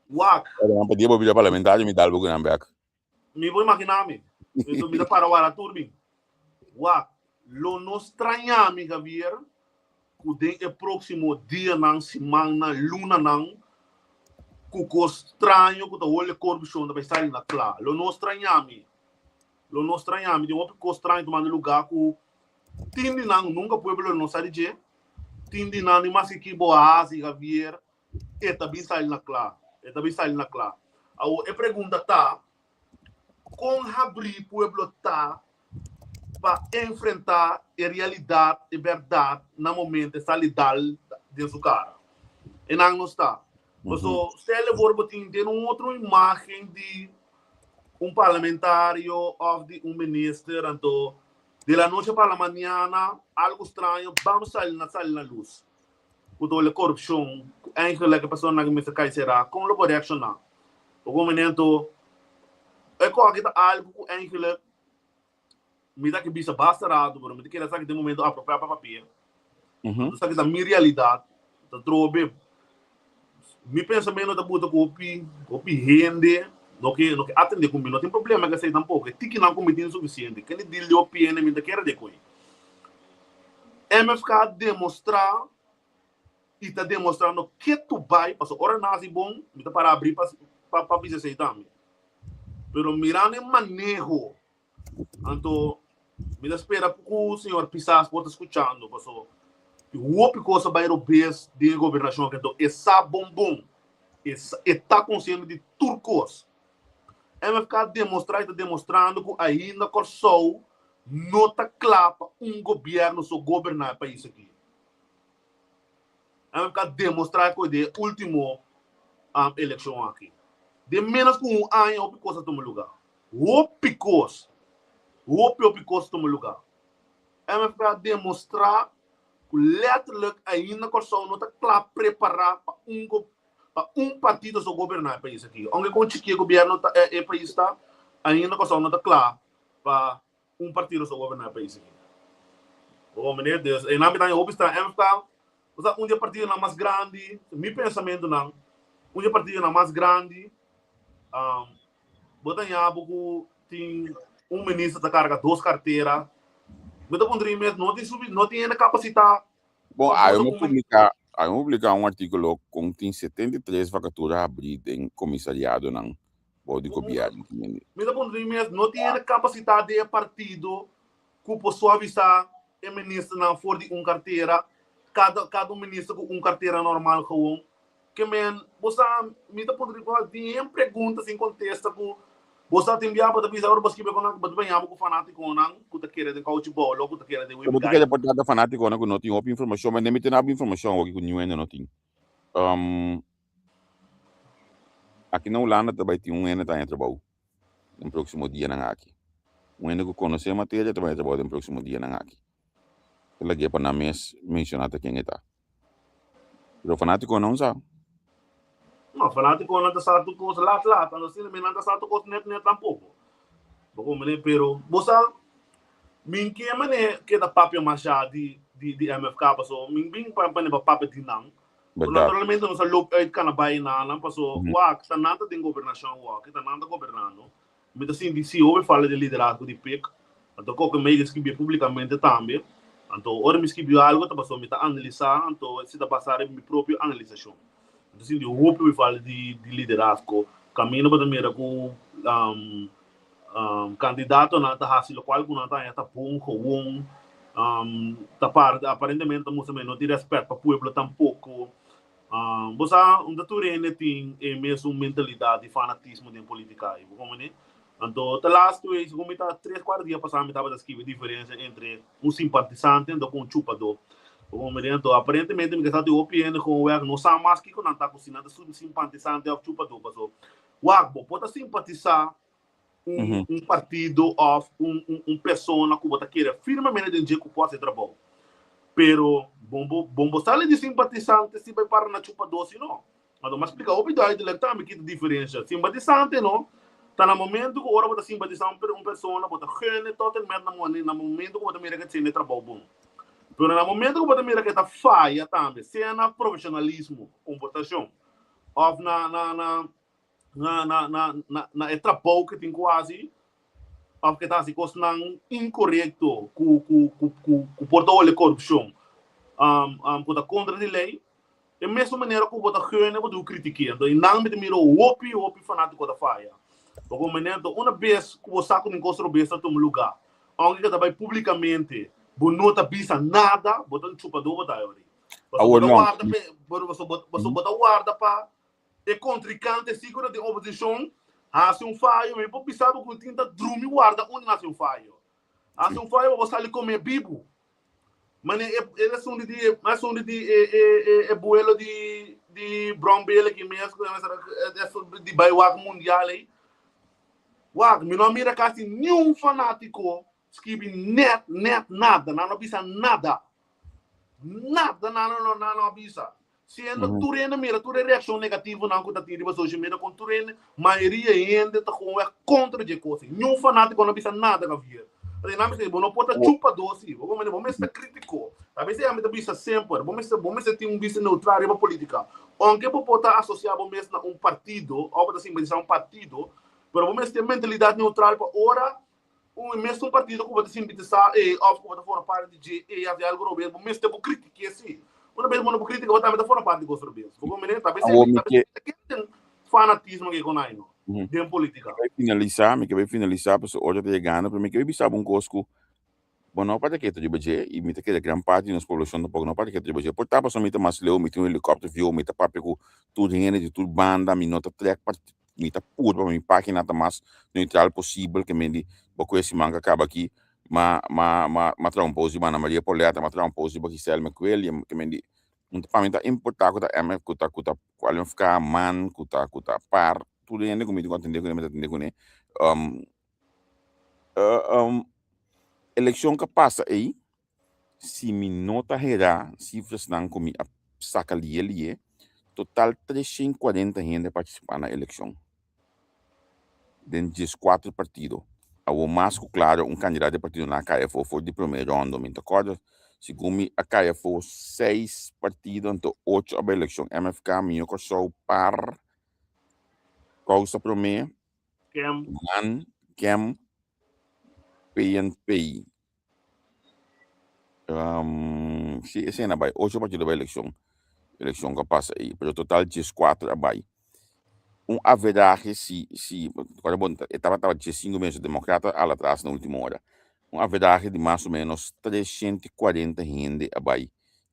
Wak. Nan pa dia bo bira parlamentario mi dal bo ku nan bek. Mi por imagina mi. Mi ta para wara tur mi. Wak, lo no straña mi, Javier, ku den e próksimo dianan, simannan, lunanan, ku kos straño ku ta hole korupshon ta bai sali na kla. Lo no straña mi. Lo no straña mi. Tin hopi kos straño tumando lugá ku tin di nan nunka pueblo lo no sa di dje. Tin di nan ni maske ki bo a hasi, Javier, E ta bin sali na kla. E ta bin sali na kla. Awor e pregunta ta, kon habrí pueblo ta pa enfrentá e realidat, e bèrdat na momento e sali dal den su kara? E nan no sta. Paso stel e for bo tin den un otro imágen di un parlamentario òf di un minister, anto de la noche pa la mañana algo straño bam sali na sali na lus. Ku ta wòrdu korupshon, ku eigenlijk e personanan ku mester kai será, kon lo por reakshoná? Bo komento, e kòke ta algu ku eigenlijk mi ta ke bisa basta rato, pero mi ta kere esaki den momento apropiá pa papia. Esaki ta mi realidat, ta trobe mi pensamentu ta buta ku hopi hopi hende no ke no ke atendé ku mi, no tin problema ku esei tampoko, e tikinan ku mi tin sufisiente, kende dil di hopi hende mi ta kere de koe. MFK a demostrá i ta demostrando ketu bai, pasobra ora nan hasi bon, mi ta para abrí pa pa bisa esei tambe. Pero mirando e maneho, anto mi ta spera ku señor Pisas por ta skuchando, pasobra tin hopi kos a bai robes den e gobernashon aki, anto e sa bon bon, e sa e ta konsiente di tur kos. MFK a demostrá i ta demostrando ku ainda Kòrsou No ta kla pa un gobièrnu so goberná e pais aki. MFK a demostrá ku den e último elekshon aki. Den ménos ku un aña hopi kos a tuma lugá. Hopi kos, hopi hopi kos a tuma lugá. MFK a demostrá ku lèterlik ainda Kòrsou no ta kla prepará pa un pa un partido so goberná e pais aki. Ounke kon chikí e gobièrnu ta e pais ta, ainda Kòrsou no ta kla pa un partido so goberná e pais aki. Bo meneer, dus e nan mi hopi sta MFK, o un di e partidonan mas grandi, mi pensamentonan, un di e partidonan mas grandi, um, bo ta ña bo ku tin un minister ta karga dos kartera, mi ta puntra mi mes, no tin sufi, no tin hende kapasitá Bon, ayo mi publiká, ayo mi publiká un artíkulo kon tin 73 vakatura habrí den komisariadonan bou di gobièrnu. Mi ta puntra mi mes, no tin hende kapasitá den e partido ku por suavisá e ministernan for di un kartera, kada kada un minister ku un kartera normal gewoon? Ke men, bo sa, mi ta puntra di tin hen pregunta sin kontesta ku bo sa tin bia bo ta bisa ora bo skibi ku nan bo ta baña bo ku fanatikonan ku ta kere den kouchi bolo ku ta kere den Bo ta kere por trata fanatikonan ku no tin hopi informashon, ma mi tin hopi informashon awor ku niun hende no tin. Aki na Hulanda ta bai tin un hende ta haña trabou den próksimo dianan aki. Un hende ku konosé materia ta bai haña trabou den próksimo dianan aki. Ta lag'é pa nan mes menshoná ta ken e ta. Pero fanátikonan sa. No, fanátikonan ta sa tur kos lat lat, anto asina mi nan ta sa tur kos net net tampoko. Bo komprende? Pero bo sa, mi ke mane keda papia masha di di di MFK paso mi bin pa pa pa papia di nan. Pero Berdad. naturalmente nos a loop uit kana bai na nan paso wak ta nan ta den gobernashon wak, ta nan ta gobernando. Mi ta sinti si hopi falta di liderazgo di pik, anto koke mi a skibi publikamente tambe. Anto ora mi skibi algo ta pasobra mi ta analisá, anto esei ta basá riba mi propio analisashon. Mi ta sinti hopi hopi falta di liderazgo. Kaminda bo ta mira ku kandidatonan ta hasi lokual ku nan ta haña ta bon gewon, ta parti aparentemente ta mustra mi no tin rèspèt pa pueblo tampoko. Bo sa, un ta tur hende tin e mesun mentalidat di fanatismo den politica, bo comprende? Anto ta laatste wees, segun mi ta tres cuatro dia pasa mi tabata scribi diferencia entre un simpatizante anto cu un chupador. Bo mira anto, aparentemente mi ke sa tin hopi hende gewoon wèk no sa mas kiko nan ta ku si nan ta simpatizante òf chupadó paso wak bo por ta simpatisá un un partido òf un un persona ku bo ta kere firmemente den dje ku por hasi e trabou pero bo bo bo sali di simpatisante si bai para na chupadó si no. Anto m'a splika hopi duidelijk tambe ki ta diferensha. Simpatisante no ta na momento ku ora bo ta simpatisá un un persona bo ta gun e tot en met na na momento ku bo ta mira ku e tene trabou bon. Pero na momento ku bo ta mira ku e ta faya tambe, sea na profeshonalismo, komportashon òf na na na na na na na na e trabou ku e tin ku hasi òf ku e ta hasi kosnan inkorekto ku ku ku ku por ta hole korupshon ku ta kontra di lei. E mesun manera ku bo ta gene bo ta kritik'é. Anto einan mi ta mira hopi hopi fanátiko ta faya. Bo komprendé? Anto una bes ku bo sa ku tin kos robes ta tuma lugá, ounke ke ta bai públikamente, bo no ta bisa nada, bo ta un chupadó bo ta ayori. Pasobra bo ta warda pa e, pasobra bo ta warda pa e kontrinkante si ku ta den oposishon hasi un fayo, mi por bisa bo ku tin ta drumi warda unda nan hasi un fayo. Hasi un fayo pa bo sali kome bibu. Mane e e asuntu di e asuntu di e e e e buelo di di Brown Bale aki mes ku e di bai wak mundial ei. Wak, mi no a mira kasi niun fanátiko skibi nèt nèt nada. Nan no a bisa nada. Nada nan no nan no a bisa. Siendo tur hende mira tur e reakshon negativonan ku ta tin riba social media kon tur hende, mayoria hende ta gewoon wèg kontra dje kos ei. Niun fanátiko no bisa nada Javier. Pasobra nan mester bo no por ta chupadó si. Bo komprende? Bo mester ta krítiko. Ta bes ei ami ta bisa semper, bo mester bo mester tin un bista neutral riba polítika. Ounke bo por ta asosiá bo mes na un partido òf bo ta simpatisa un partido, pero bo mester tin mentalidat neutral pa ora Un mesun partido ku bo ta simpatisa e òf ku bo ta forma parti di dje e hasi algu robes, bo mester bo kritik'é si. Una bes bo no por kritika bo tambe ta forma parti di kos robes. Bo komprende? Ta bes Awor mi ta ke bes den fanatismo ke kon ai no den politika. Mi ke bai finalisá, mi ke bai finalisá pasobra ora ta yegando, pero mi ke bai bisa bo un kos ku bo no parti ketu riba dje i mi ta kere gran parti di nos poblashon tampoco no parti ketu riba dje. Por ta pasobra mi ta mas leu, mi tin un helikòpter view, mi ta papia ku tur hende di tur banda, mi no ta trèk Mi ta purba pa mi pagina ta mas neutral posibel ke men di bo ku e siman ku a kaba aki ma ma ma ma traha un post riba Ana Maria Pauletta, ma traha un post riba Giselle McWilliam ke men di pa mi ta importa ku ta MF ku ta ku ta ku LMFK, man ku ta ku ta par tur hende ku mi tin ku atende kuné mi ta atende kuné. Elekshon ku a pasa ei Si mi no ta herá sifrasnan ku mi a saka lié lié, total 340 hende a partisipá na elekshon den dieskuater partido. Awor mas ku klaro un kandidat di partidonan a kai afó for di promé ròndo. Mi ta kòrda segun mi a kai afó seis partido anto ocho a bai elekshon, MFK, Mihó Kòrsou, par, Kousa Promé, Kem. Man, Kem, PNP. Si esei na bai ocho partido bai elekshon, elekshon ku a pasa ei, pero total dieskuater a bai. Un averahe si si ora bo e tabata diesinku mes demokrata a hala atras na ultimo ora. Un averahe di mas o menos 340 hende a bai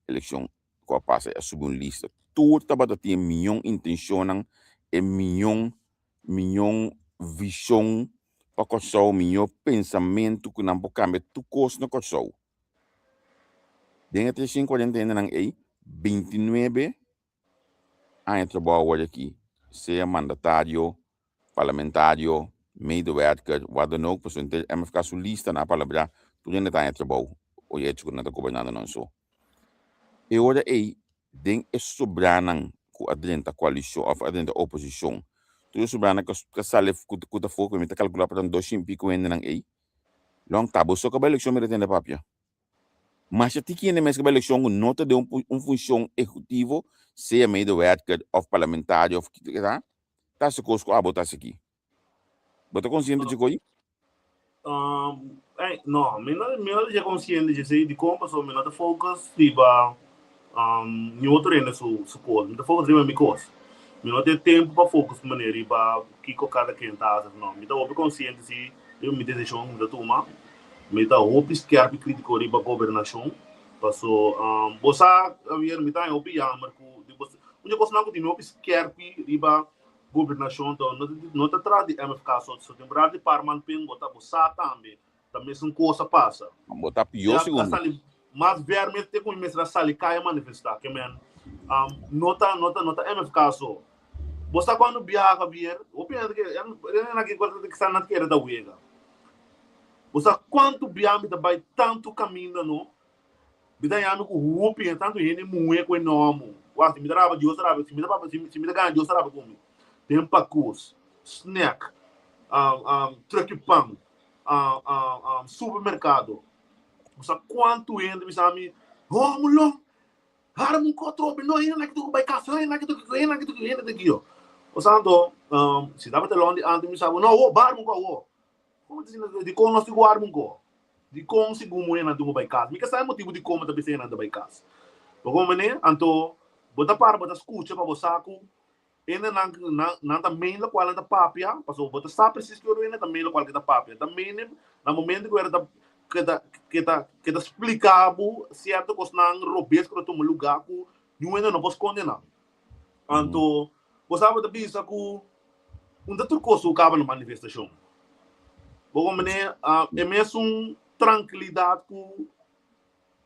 elekshon ku a pasa ei a subi un lista. Tur tabata tin e mion intenshonnan, e mion mion vishon pa Kòrsou, mion pensamentu ku nan por kambia tur kos na Kòrsou. Den e 340 hendenan ei, 29 aña trabou awor aki, sea mandatario, parlamentario, medewerker, wat dan ook, pasobra henter MFK su lista nan a palabrá, tur hende ta haña trabou, oye hecho ku nan ta gobernando nan so. E ora ei, den e sobranan ku a drenta koalishon òf a drenta oposishon, tur e sobranan ku a sali ku ta for ku mi ta kalkulá pa ta dos shin piko hendenan ei, lòn ta bo so ku a bai elekshon mi ta tende papia. Masha tiki hende mes ku a bai elekshon ku no ta den un funshon ehekutivo, sea medewerker òf parlamentario òf kiko ta, ta hasi kos ku abo ta hasi aki. Bo ta konsiente dje ko'i? Um, no, mi no, mi no ta konsiente dje esei dikon pasobra mi no ta focus riba um, ni otro hende su, su kos. Mi ta focus riba mi kos. Mi no tin tempu pa focus manera riba kiko kada ken ta hasi of no. Mi ta hopi konsiente si riba mi desishon ku mi ta tuma. Mi ta hopi skerp i kritiko riba gobernashon. Paso um, bo sa, Javier, mi ta haña hopi yamer ku di bo, un di e kosnan ku tin mi hopi skerpi riba Gobernashon ta no ta tras di MFK so so temporada di par man pin bo ta bo sa tambe ta mesun kos a pasa. Bo ta pió Ya a segun mi. sali mas ver mes te ku mi mester a sali kaya manifestá. Ke men no ta no ta no ta MFK so. Bo sa kuando biaha Javier, bo piensa ke kisas nan ta kere ta wega. Bo sa kuantu biaha mi ta bai tantu kaminda no. Mi ta haña mi ku hopi hende, tantu hende muhé ku e nòmu. Wak, si mi ta raba, Dios ta raba. Si mi ta papia, si mi ta gana, Dios ta raba ku mi. Den pakus, snack, truck pan, supermerkado. Bo sa kuantu hende bisa mi, Oh, mulon, hara mi un kotro, no hende nan ki bai kas, hende nan ki hende nan ki hende nan ki yo. Bo sa anto, si tabata lon di antes mi sa bo, no, awor, bar mi un ko awor. Como ta asina? Dikon nos tin ku warda un ko? Dikon segun muhernan tin ku bai kas? Mi ka sa e motibu dikon bo ta bisa nan ta bai kas. Bo komprende? Anto bo ta para bo ta skucha pa bo sa ku hendenan nan ta meen lokual nan ta papia, pasobra bo ta sa presis ku hende ta meen lokual ke ta papia. Ta meen na momento ku hende ta ke ta ke ta ke ta splika bo sierto kosnan robes ku ta tuma lugá ku niun hende no por skonde nan. Anto bo sa bo ta bisa ku un ta tur kos ku kaba na manifestashon. Bo komprende? E mesun trankilidat ku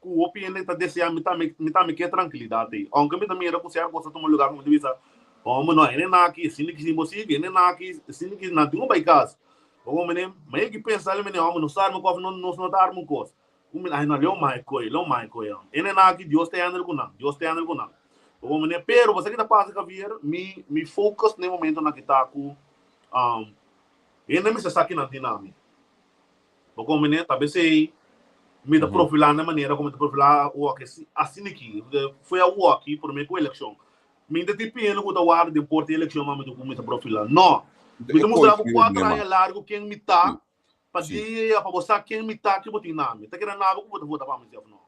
ku hopi hende ta deseá, mi tambe mi tambe ke trankilidat ei. Ounke mi ta mira ku sierto kos ta tuma lugá ku mi ta bisa, Homber no, hende nan aki, esei ki imposibel, hende nan aki, esei ki nan tin ku bai kas. Bo komprende? Ma e ki pensa li mene, homber nos ta arma kos, nos no ta arma un kos. Un ay no leo mai koe, leo mai koe. Ene na aki Dios ta handle ku nan, Dios ta handle ku nan. Bo mene, pero bo sa ki ta pasa Javier, mi mi focus ne momento na ki ta ku um hende mester sa ki nan tin na mi. Bo komprende? Ta besei mi ta profilá na manera ku mi ta profilá awor aki, asina aki, foi awor aki promé ku elekshon. Mi ta tin pena ku ta warda den porta di elekshon ma mi ta ku mi ta profilá. No, mi ta mustra bo kuater aña largu ken mi ta. Pa dia pa bo sa ken mi ta ki bo tin na mi. Ta keda nabo ku bo ta vota pa mi si of no.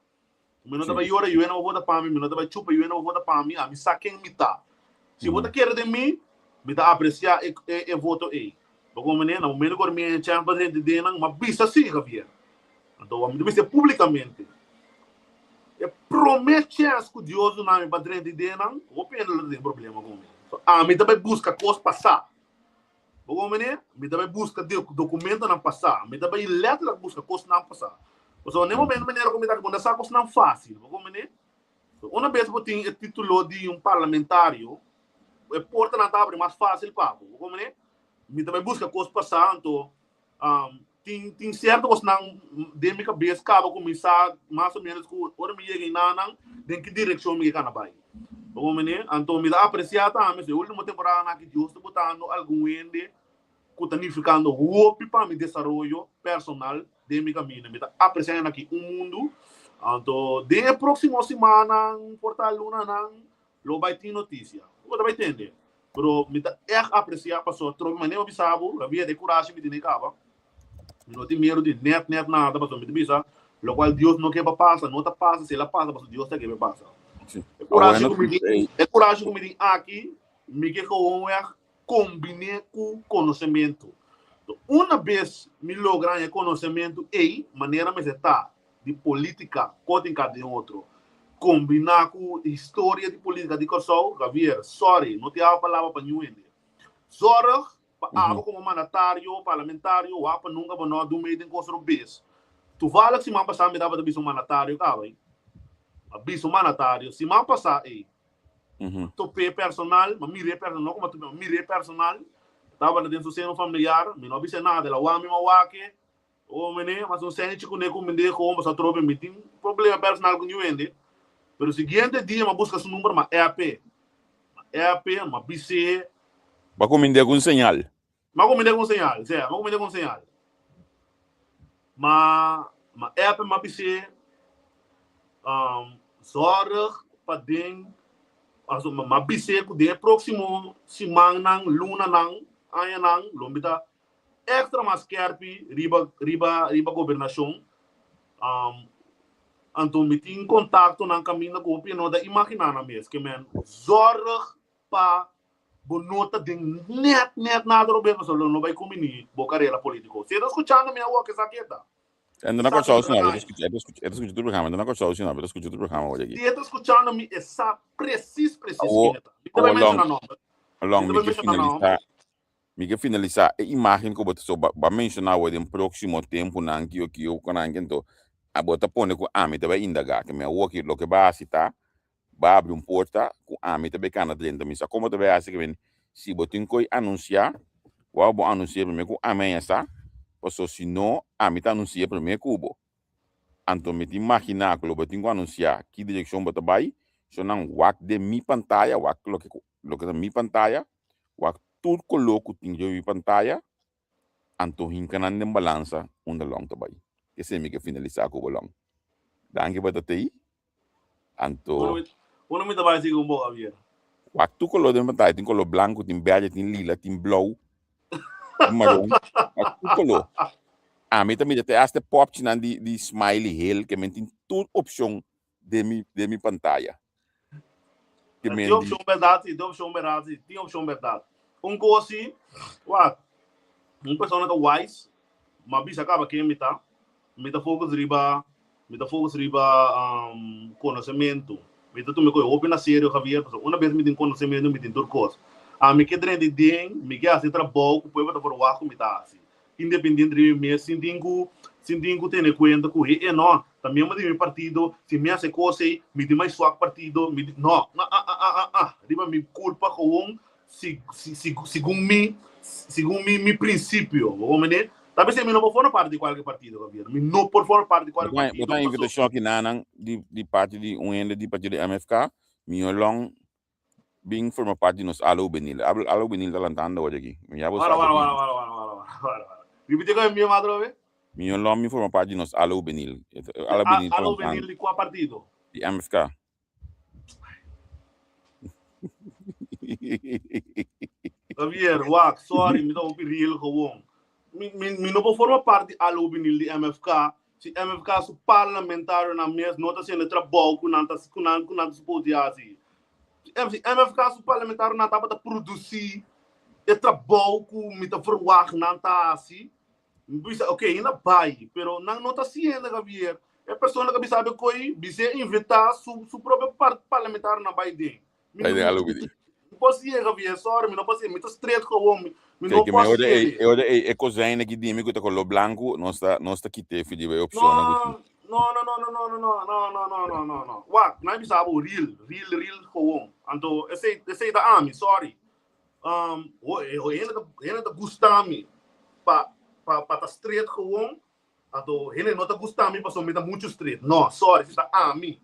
Mi no ta bai yora yuena bo vota pa mi, mi no ta bai chupa yuena bo vota pa mi, ami sa ken mi ta. Si bo ta kere den mi, mi ta apresia e e voto ei. Bo komprende? Na momento ku mi haña chèns pa drenta den nan, m'a bisa si, Javier. Anto mi ta bisa publikamente. E promé chèns ku Dios duna mi pa drenta den nan, hopi hende lo ta tin problema ku mi. So ami ta bai buska kos pa sa. Bo komo meneer? Mi ta bai buska dokumentonan pasá. Mi ta bai letterlijk buska kosnan pasá. Pasobra na e momento meneer ku mi ta bo no sa kosnan fásil. Bo komo meneer? Una bes bo tin e título di un parlamentario, e portanan ta abri mas fásil pa bo. Bo komo meneer? Mi ta bai buska kos pasá, anto tin tin sierto kosnan den mi kabes kaba ku mi sa mas o menos ku ora mi yega enanan den ki direkshon mi ke kana bai. Bo komprende? Anto mi ta apresiá tambe su e ultimo temporadanan aki Dios ta botando algun hende ku ta nifikando hopi pa mi desaroyo personal den mi kaminda. Mi ta apresiá hende aki un mundu. Anto den e próksimo simannan, por ta lunanan, Lo bai tin noticia. Bo ta bai tende. Pero mi ta echt aprecia paso trobe manera mi bisa bo, Javier, e curashi mi tene caba. Mi no tin miedo di net net nada paso mi ta bisa locual Dios no ke pa pasa, no ta pasa, si el a pasa paso Dios ta ke pa pasa. Sí. E curashi Awor cu mi tin, e curashi cu mi tin aki, mi ke gewoonweg combine cu conocemento. Una bes mi logra haña e conocemento ey, manera mester ta, di politica kotin ka den otro combina cu historia di politica di Kòrsou, Javier, sorry, no tin awa palabra pa niun hende. Zorg pa abo como mandatario, parlamentario, wak pa nunca bo no dun mei den cos robes. Toevallig siman pasa mi tabata bisa un mandatario caba ey. A bisa un mandatario siman pasa ey. Top'é personal, ma mir'é personal, no como a top'é, ma mir'é personal. Tabata den su seno familiar, mi no a bis'é nada, el a wak mi, mi a wak e. Oh mene, mas un senchi ku ne ku mi dejo homber sa trobe mi tin problema personal ku niun hende. Pero siguiente dia m'a buska su number m'a app. M'a app, m'a bis'é. B'a kumind'é ku un señal. M'a kumind'é ku un señal, sea, m'a kumind'é ku un señal. M'a m'a app, m'a bis'é, zorg pa den, m'a bis'é ku den e próksimo simannan, lunanan, añanan lo mi ta extra mas skerpi riba riba riba gobernashon. Anto mi tin kontaktonan kaminda ku hopi no ta imaginá nan mes. Ke men zorg pa bo no ta den net net nada robes pasobra lo no bai kumbiní bo karera polítiko. Si e ta skuchando mi awor ke sa ke ta. E no na Kòrsou si no, e ta skucha e ta skucha e ta skucha tur programa, e no na Kòrsou si no, e ta skucha tur programa awor aki. Si e ta skuchando mi e sa presis presis Awor ken e ta. Mi ta bai awor long menshoná nòmber. long Mi ta mi bai ke menshoná nòmber. finalisá Mi ke finalisá e imágen ku bo ta so ba menshoná awor den próksimo tempunan kio kio ku nan ke anto. Abo ta pone ku ami ta bai indagá, ke mi awor ki loke bo a hasi ta, bo a habri un porta ku ami ta bai kana drenta. Mi sa kon bo ta bai hasi ke mi si bo tin koi anunsiá, wou bo anunsi'é promé ku ami haña sa, paso si no ami ta anunsi'é promé ku bo. Anto mi tin maginá ku lo bo tin ku anunsiá ki direkshon bo ta bai, so nan wak den mi pantaya, wak loke ku loke ta mi pantaya, wak tur koló ku tin riba mi pantaya, Anto hinka nan den balansa unda long ta bai. Esei mi ke finalisá ku bo long. Danki pa ta tei. Anto. Unda mi ta bai segun bo, Javier? Wak tur koló den pantaya. Tin koló blanku, tin bèrdè, tin lila, tin blou, tin maron. Wak tur koló. Ami ta mira te asta e pòpchinan di di smiley hel ke men tin tur opshon den mi den mi pantaya. Ke men Tin opshon bèrdat si, tin opshon bèrdat si, tin opshon bèrdat. Un kos si, wak, un persona ta wise, m'a bisa kaba ken mi ta, mi ta focus riba, mi ta focus riba konosementu. Mi ta tuma e kos hopi na serio, Javier, pasobra una bes mi tin konosementu mi tin tur kos. Ami ke drenta i den, mi ke hasi e trabou ku pueblo ta verwagt ku mi ta hasi. Independiente riba mi mes sin tin ku sin tin ku tene kuenta ku he e no ta miembro di mi partido si mi hasi e kos ei mi tin mai swak partido mi no a a a a a riba mi kulpa gewoon si si segun mi segun mi mi prinsipio bo komprende ta p'esei mi no por forma parti di kualke partido Javier mi no por forma parti di kualke Bo partido ta paso invitashon aki nanan di di parti di un hende di partido MFK mi yolon Bin forma parti di nos Ala Hubenil. Ala Hubenil ta lantando awor aki. Mi ya bo Wara, sa wara, bo wara, wara, wara, wara, wara, wara. Ripiti con mi otro vez. Mi no lò mi forma parti di nos Ala Hubenil. Ala Hubenil ta Ala lantando. Hubenil di cua partido? Di MFK. Javier, wak, sorry, mi ta hopi real gewoon. Mi, mi, mi no por forma parti di Ala Hubenil di MFK si MFK su parlamentarionan mes no ta haciendo e trabou cu nan ta cu nan cu nan ta supos di haci. Si MFK su parlamentarionan tabata produci e trabou cu mi ta verwagt nan ta haci, mi bisa ok, hende a bay, pero nan no ta haciendo, Javier. E persona cu a bisa abecoy, bis'é invita su su propio parlamentarionan bay den. Mi Bay den Ala Hubenil. No por hacié, Javier, sorry, mi no por hacié, mi ta straight gewoon, mi mi no Kijk, por me ora hacié. ei, e ora ei, e kozijn aki dimi ku ta koló blanku, nos ta, nos ta kit'é fi di e opshonnan ku tin. No, no, no, no, no, no, no, no, no, no, no, no, no. Wak, nan bisa bo real, real, real gewoon. Anto, esei, esei ta ami, sorry. Um, ho, ho, hende ta, hende ta gusta mi pa, pa, pa ta straight gewoon. Anto, hende no ta gusta mi pasobra mi ta muchu straight. No, sorry, esei ta ami.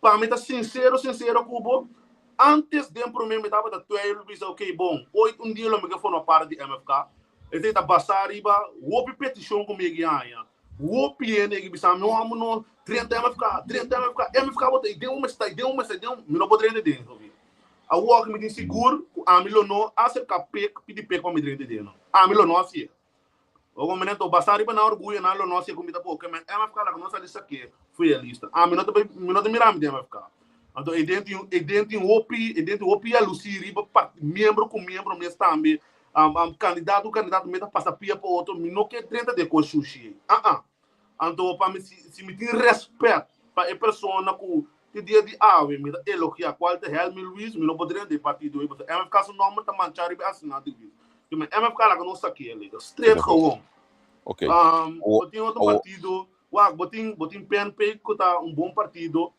Pa mi ta sincero, sincero cu bo, antes den prome mi tabata twijfel bisa, ok, bon, ooit un dia lo mi ke forma parti di MFK. Esei ta basa riba hopi peticion cu mi a haña. Hopi hende a bisa mi, no, amo no, drenta MFK, drenta MFK, MFK bo ta ei den un mester ta ei den un mester ta ei den un, mi no por drenta den, Javier. Awor cu mi tin sigur cu ami lo no acerca pek, pidi pek pa mi drenta den no. Ami lo no haci'e. Ogo mi neto basá riba nan orguyo nan lo no hasié ku mi ta por ke men MFK laga nos sali saké fu e lista. Ami no ta bai mi no ta mira mi den MFK. Anto e den tin e den tin hopi e den tin hopi yalusí riba part miembro ku miembro mes tambe kandidato ku kandidato mes ta pasa pia pa otro mi no ke drenta den kos shushi ei. Aa. Anto pa mi si si mi tin rèspèt pa e persona ku te dia di awe mi ta elogiá kual ta Helmin Luis mi no por drenta den e partido ei pasobra MFK su nòmber ta manchá riba e asesinato di Luis. Ke men MFK laga nos saké el ei straight gewoon. Ok. Bo tin otro partido wak bo tin bo tin PNP ku ta un bon partido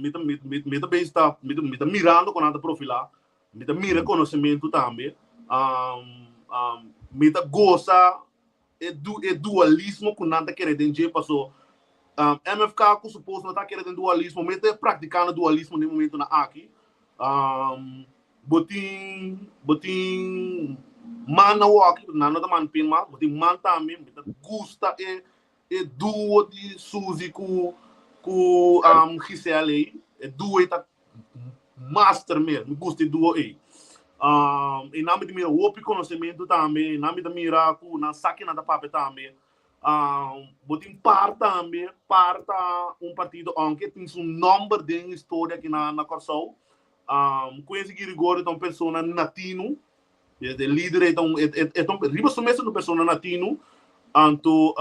mi ta mi mi ta bezig ta mi ta mi ta mirando kon nan ta profilá mi ta mira konosementu tambe mi ta gosa e du e dualismo ku nan ta kere den dje paso MFK ku supos no ta kere den dualismo me ta praktikando dualismo den momentonan aki. Bo tin bo tin man na woki nan no ta man pin mas bo tin man tambe mi ta gusta e e duo di Suzy ku ku Giselle ei e duo ei ta master mes mi gusta e duo ei i nan mi ta mira hopi konosementu tambe i nan mi ta mira ku nan sa ke nan ta papia tambe bo tin par tambe par ta un partido aunke tin su nòmber den historia aki na na Kòrsou Quincy Girigorio ta un persona natino e lider ei ta un e ta un riba su mes ta un persona natino anto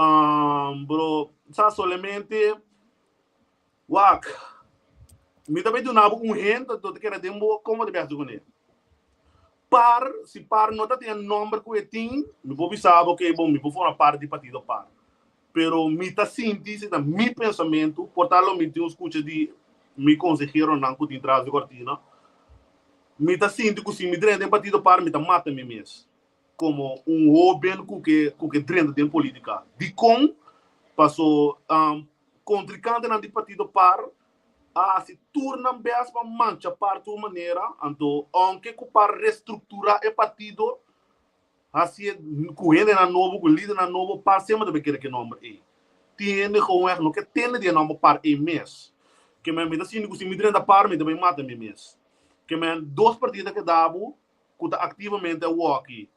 bro sa solamente Wak, mi ta bay duna bo un hint, anto ta keda den bo como ta biaha kuné. Par, si par no ta tin e nomber ku e tin, mi por bisa bo ke bon, mi por forma parti di partido par. Pero mi ta sinti, si ta mi pensamentu, por ta lo mi tin un skucha di mi konseheronan ku tin tras di kortina, mi ta sinti ku si mi drenta den partido par mi ta mata mi mes komo un hoben ku ke ku ke drenta den politika. Dikon? Paso kontrikantenan di partido par a hasi tur nan bes pa mancha par tur manera, anto ounke ku par restrukturá e partido, Hasié ku hendenan nobo, ku lidernan nobo, par semper ta kere ku e nòmber ei. Tin hende gewoonweg no ke tende di e nòmber par ei mes. Ke men mi ta sinti ku si mi drenta par mi ta bai mata mi mes. Ke men dos partido ta keda bo ku ta aktivamente awòki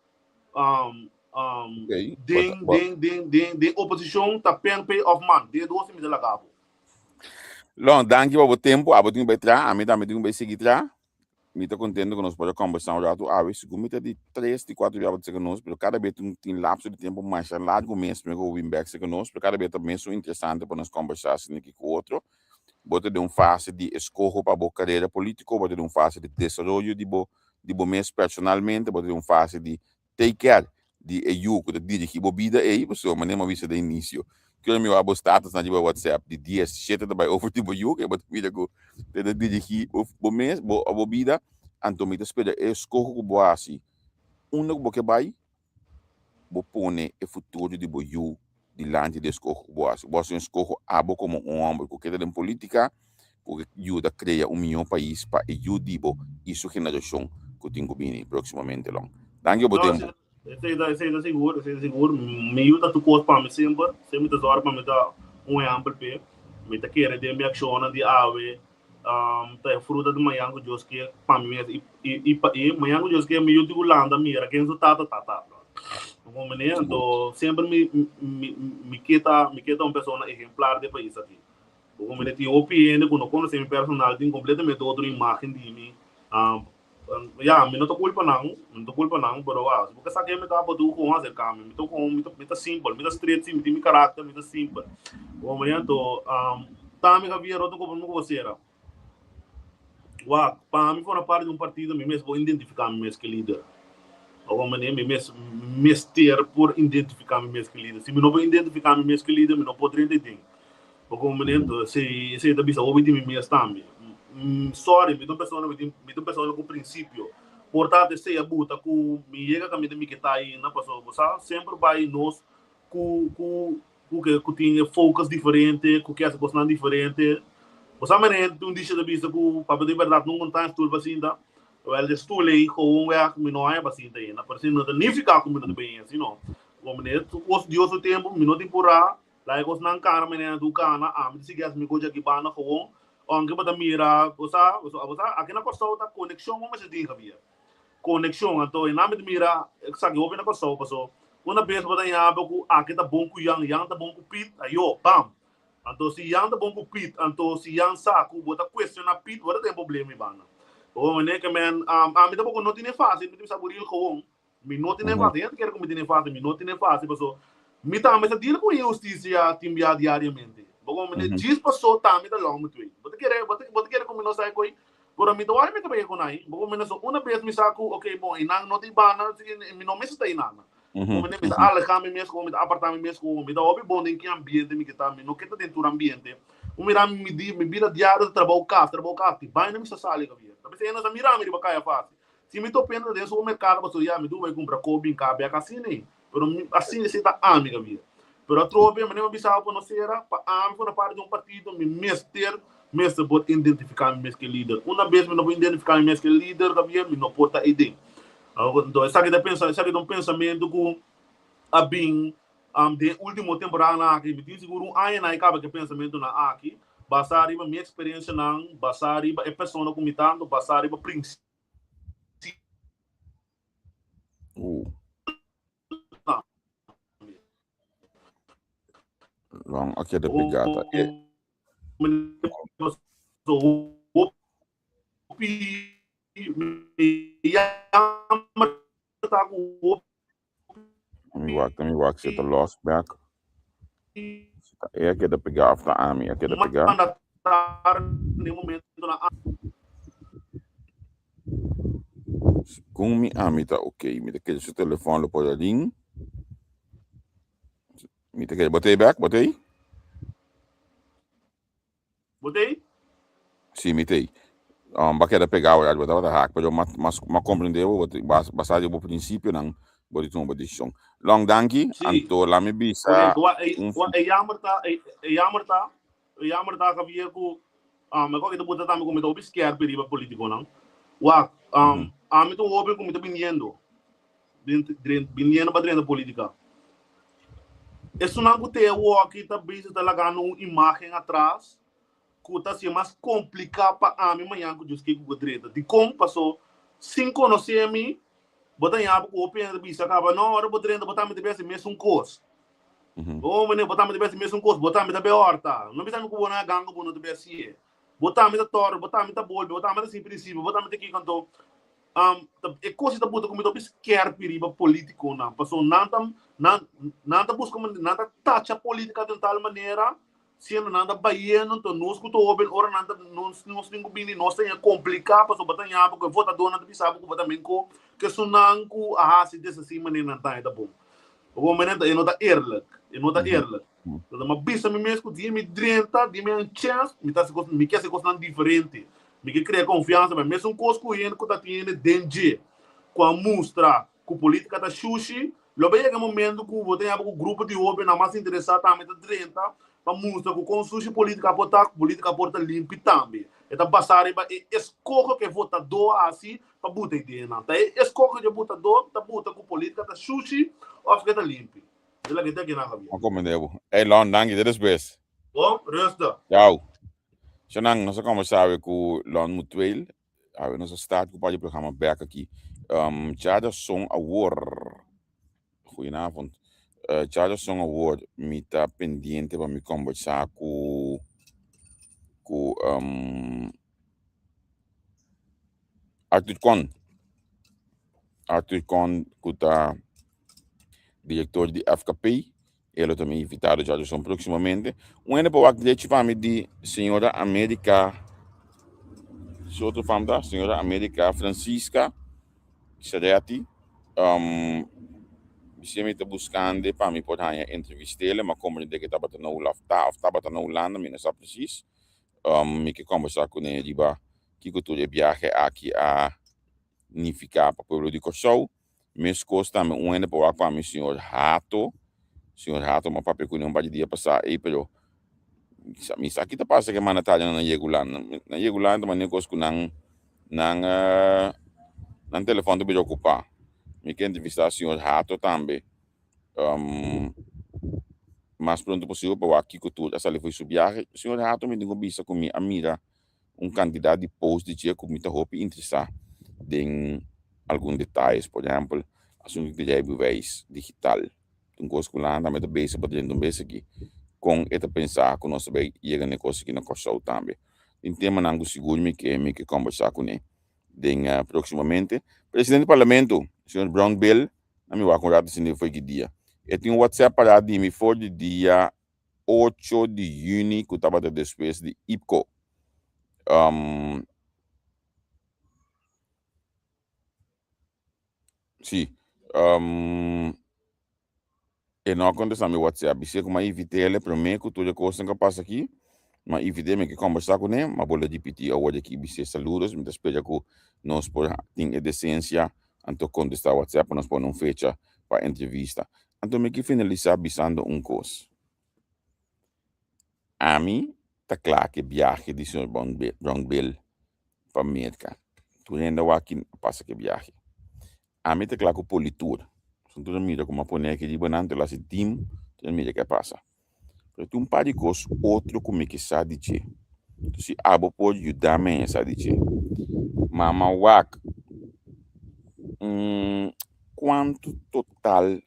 den den den den den oposishon ta PNP òf man. Den e dos mi ta laga bo. Lon, danki pa bo tempu. Abo tin ku bai traha, ami tambe tin ku bai sigui traha. Mi ta contento cu nos por a conversa un rato awe. Segun mi ta di tres, di cuatro bia cerca nos, pero cada bes tin tin lapso di tempo masha largo mes me cu bin bek cerca nos, pero cada bes ta mesun interesante pa nos conversa asina aki cu otro. Bo ta den un fase di escoho pa bo carera politico, bo ta den un fase di desaroyo di bo di bo mes personalmente, bo ta den un fase di Take care di e yu ku ta dirigí bo bida ei, pasobra manera mi a bisa den inisio, kero mi wak bo statusnan riba WhatsApp di dies, shete ta bai over di bo yu, ke bo ta mira ku e ta dirigí bo mes, bo bo bida, anto mi ta spera e eskoho ku bo hasi, unda ku bo ke bai, bo pone e futuro di bo yu dilanti di e eskoho ku bo hasi. Bo hasi un eskoho abo komo un hòmber ku ke ta den polítika, ku ke yuda krea un mihó pais pa e yu di bo i su generashon ku tin ku bini próksimamente lon. Danki pa bo No, tempu. esei ta, esei ta sigur, esei ta sigur. Mi yu ta tur kos pa mi semper. Semper mi ta zòrg pa mi ta un ehèmpel p'e. Mi ta kere den mi akshonnan di awe ta e fruta di mañan ku Dios ke pa mi mes i i pa e. Mañan ku Dios ke mi yu tin ku lanta mira ken su tata ta tata. Bo comprende? Anto semper mi mi mi ke ta mi ke ta un persona ehemplar den pais aki. Bo comprende? Tin hopi hende ku no konosé mi personal tin kompletamente otro imágen di mi. Ya, mi no ta kulpa nan, mi no ta kulpa nan, pero ah, si bo ke sa ken mi ta, bo duru kon aserká mi. Mi ta kon, mi ta, mi ta simpel, mi ta straight si, mi tin mi karakter, mi ta simpel. Bo comprende? Anto, tambe Javier, otro kopo mi ku bo sera. Wak, pa mi forma parti di un partido, mi mes por identifiká mi mes ke lider. Bo comprende? Mi mes mester por identifiká mi mes ke lider. Si mi no por identifiká mi mes ke lider, mi no por drenta den. Bo comprende? Entonces, esei, esei ta bisa hopi di mi mes tambe. Sorry, mi ta un persona, mi tin, mi ta un persona ku prinsipio. Por ta esei a buta ku mi yega kaminda mi ke ta ainda, pasobra bo sa semper bai nos ku, ku, ku ke, ku tin e focus diferente, ku ke hasi kosnan diferente. Bo sa manera hende un dicha ta bisa ku papia di bèrdat nunka un ta en stul pa sinta. Wèl, e stul ei gewoonweg mi no haña pa sinta ainda, pero esei no ta nifiká ku mi no ta bin hasi no. Bo manera tur kos Dios su tempu, mi no tin purá. Laga kosnan kana manera tu kana, ami ta sigui hasi mi gochi aki banda gewoon, aunke bo ta mira, bo sa, bo sa, aki na Kòrsou ta konekshon bo mester tin Javier, konekshon, anto e nan mi ta mira esaki hopi na Kòrsou, paso una bes bo ta ña bo ku aki ta bon ku Jan, Jan ta bon ku Piet, ayo, bam, anto si Jan ta bon ku Piet, anto si Jan sa ku bo ta kuestiona Piet, bo ta ten problema ei banda, bo manera ke men, ami tampoko no tene fásil, mi ta bisa bo ril gewoon. Mi no tene fácil. Hende kere ku mi tene fácil. Mi no tene fácil paso mi tambe ta deal ku inhustisia tin bia diariamente. Bo komprende? Djis paso tambe ta long mi twei. Bo ta kere, bo ta, bo ta kere ku mi no sa e koi? Pero mi ta wak mi ta pega ku nan. Bo komprende? So una bes mi sa ku okay bon einan no ta ibana, mi no mester ta einan. Bo komprende? Mi ta aleha mi mes ku mi ta aparta mi mes ku mi ta hopi bon den ki ambiente mi ke ta. Mi no ke ta den tur ambiente. Bo mira mi di mi bida diario ta trabou kas, trabou kas. Ti baina mi sa sali Javier. Ta bisa hende sa mira mi riba kaya fácil. Si mi top'e den supermercado pasobra ya mi tuvo bai cumpra kobi en cabe ak asina ei. Pero mi asina esei ta ami Gabriel. Pero atrobe manera mi a bisa bo pa no sera pa ami forma parti di un partido mi mester mester por identifica mi mes ke lider. Una bes mi no por identifica mi mes ke lider Gabriel mi no por ta ei den. Enton esaki ta pensa esaki ta un pensamento ku a bin den ultimo temporadanan aki. Mi tin sigur un aña nan e kaba ke pensamentonan aki basa riba mi experiencianan, basa riba e persona ku mi ta, anto basa riba principio. Uh. Long a keda pegá ta e. Mi wak, mi wak si e ta los bek. Si ta e a keda pegá of ta ami a keda pegá. Segun mi ami ta ok. Mi ta kere su telefòn lo por a ring. Mi ta kere bo t'ei bek? Bo t'ei? Bo t'ei? Sí, mi t'ei. Um, ba keda pegá ora, bo tabata hak, pero ma, ma, ma komprendé bo, bo bas, basá di bo prinsipionan, bo di tuma bo desishon. Long danki, Sí. anto la mi bisa Correcto. Wa, e, un wa, e jammer ta, e, e jammer ta, e jammer ta, Javier, ku, um, e koke ta buta tambe ku mi ta hopi skerpi riba politikonan. Wak, um, ami ta un hoben ku mi ta biniendo. Biniendo pa drenta politica. Esunnan cu te awoki ta bisa ta lagando un imagen atras cu ta hacié mas complica pa ami mañan cu Dios kier cu bo drenta. Dicon? Paso sin conoce mi bo ta yaba cu hopi hende ta bisa caba no ora bo drenta bo tambe ta bay haci mesun cos. Oh meneer bo tambe ta bay haci mesun cos bo tambe ta bay horta. No bisa mi cu bo na ganga bo no ta bay hacié. Bo tambe ta torna bo tambe ta bolbe bo tambe ta sin principio bo tambe ta kiko anto E kos ta buta ku mi ta hopi skerpi riba politikonan, pasobra nan ta nan nan ta buska nan ta tacha politika den tal manera siendo nan ta bayendo enton nos ku ta hoben ora nan ta nos nos tin ku bini nos ta ña kompliká pasobra bo ta ña ku e votadónan ta bisa bo ku bo ta menko ke esunnan ku a hasi desasí manera nan ta ta bon. Bo manera e no ta eerlijk, e no ta eerlijk. Enton mi a bisa mi mes ku dia mi drenta, dia mi haña chèns, mi ta hasi kos mi ke hasi kosnan diferente. Mi ke krea konfiansa, ma mesun kos ku hende ku ta tin hende den dje ku a mustra ku politika ta shushi, lo bai yega e momento ku bo ta yama ku grupo di hobennan mas interesá tambe ta drenta pa mustra ku kon sushi politika por ta, ku politika por ta limpi tambe. E ta basá riba e eskoho ku e votadó a hasi pa buta ideanan. Ta e eskoho di e votadó ta buta ku politika ta shushi òf ku e ta limpi. E loke ta akinan, Javier. A komprendé bo. Ey Lon, danki. Te despues. Bon, rustig. Chao. Shanan, nos a conversa awe cu Lon Mutueel. Awe nos a start cu par di programa bek aki. Um, Djadason awor, goedenavond. Uh, djadason awor mi ta pendiente pa mi conversa cu cu um, Arthur Con. Arthur Con cu ta director di FKP. E lo ta mi invitado djaduson próximamente. Un hende por wak drechi pa mi di señora America, su otro fam ta? Señora America Francisca Ceretti. Um, bisé mi ta buscande pa mi por haña entrevistele, ma comprende que tabata na Hulanda, ta of tabata na Hulanda, mi no sa precies. Um, mi ke conversa cune riba kiko tur e biahe aki a nifica pa pueblo di Kòrsou. Meskos tambe un hende por wak pa mi señor Hato. Señor Hato m'a papia kuné un par di dia pasá ei, pero mi sa ki ta pasa ku e mandatarionan na yega Hulanda. Nan yega Hulanda ta manera kos ku nan nan nan telefòn ta bira okupá. Mi ke entrevistá señor Hato tambe mas pronto posibel pa wak kiko tur a sali for di su biahe. Señor Hato mi tin ku bisa ku mi a mira un kantidat di post di dje ku mi ta hopi interesá den algun detayes. Por ehèmpel, asuntu di rijbewijs digital. Ta un kos ku Landa tambe ta bezig pa drenta un bes aki. Kon e ta pensá ku nos ta bai yega na e kos aki na Kòrsou tambe. Tin temanan ku sigur mi ke mi ke kòmbersá kuné den próksimamente. Presidente di Parlamento, señor Brownbill, na mi wak un ratu sinti for ki dia. E tin un WhatsApp pará di mi for di dia ocho di juni ku tabata despues di IPCO. Um, sí, um, e no a kontestá mi WhatsApp. Bisé ku m'a invit'é promé ku tur e kosnan ku a pasa aki. M'a invit'é, mi ke kombersá kuné, m'a bolbe ripití awor aki. Bisé saludos, mi ta spera ku nos por tin e desensia anto kontestá WhatsApp pa nos pone un fecha pa entrevista. Anto mi ke finalisá bisando un kos. Ami ta kla ku e biahe di señor Brownbill pa Merka. Tur hende a wak kin a pasa ku e biahe. Ami ta kla ku Politur. Pasobra tur a mira ku mi a pone aki riba nan, tur a hasi tim, tur a mira ke a pasa. Pero tin un par di kos otro ku mi ke sa di dje. Enton si abo por yuda mi sa di dje. Mama wak, kuantu total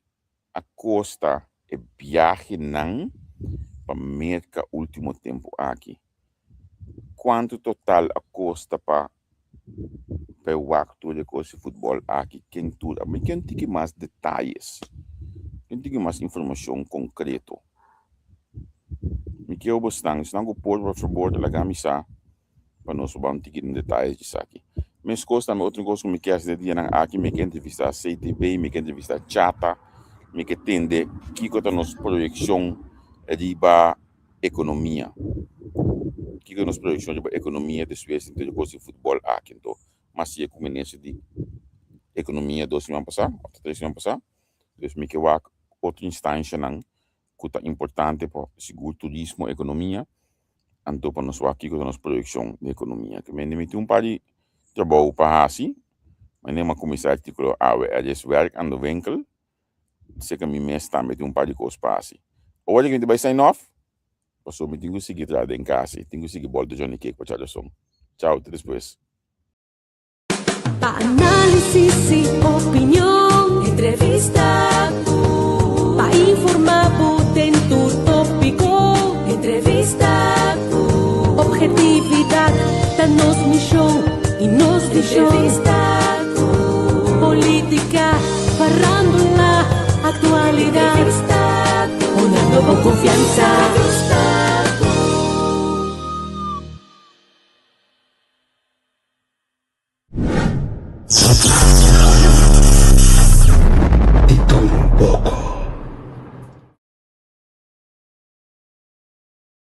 a kosta e biahenan pa Merka ultimo tempu aki? Kuantu total a kosta pa pa e wak tur e kos di futbòl aki? Ken tur a mi ken tiki mas detayes, ken tiki mas informashon konkreto. Mi ke obo esnan, esnan ku por por fabor laga mi sa pa nos por ban tiki den detayes di esaki. Meskos tambe otro kos ku mi ke hasi den e dianan aki mi ke entrevistá CTB, mi ke entrevistá Chata. Mi ke tende kiko ta nos proyekshon riba ekonomia. Kiko nos proyekshon riba ekonomia despues di tur e kos di futbòl aki. Anto mas sigue ku minister di ekonomia dos siman pasá òf ta tres siman pasá. Dus mi ke wak otro instanshanan ku ta importante pa sigur turismo, ekonomia. Anto pa nos wak kiko ta nos proyekshon di ekonomia. Ke mende mi tin un par di trabou pa hasi. Manera mi a kuminsá e artíkulo awe, er is werk aan de winkel. Seka mi mes tambe tin un par di kos pa hasi. Ora ku mi ta bai sign off, pasobra mi tin ku sigui traha den kas i tin ku sigui bòlta Johnny Cake pa Chadderson. Chao, te despues. Pa análisis i opinion, entrevista ku. Pa informá bo den tur tópiko, entrevista ku. Obhetividat ta nos mishon i nos vishon. Entrevista ku. Polítika, farándula, aktualidat. Entrevista ku. Honrando bo konfiansa. Entrevista ku.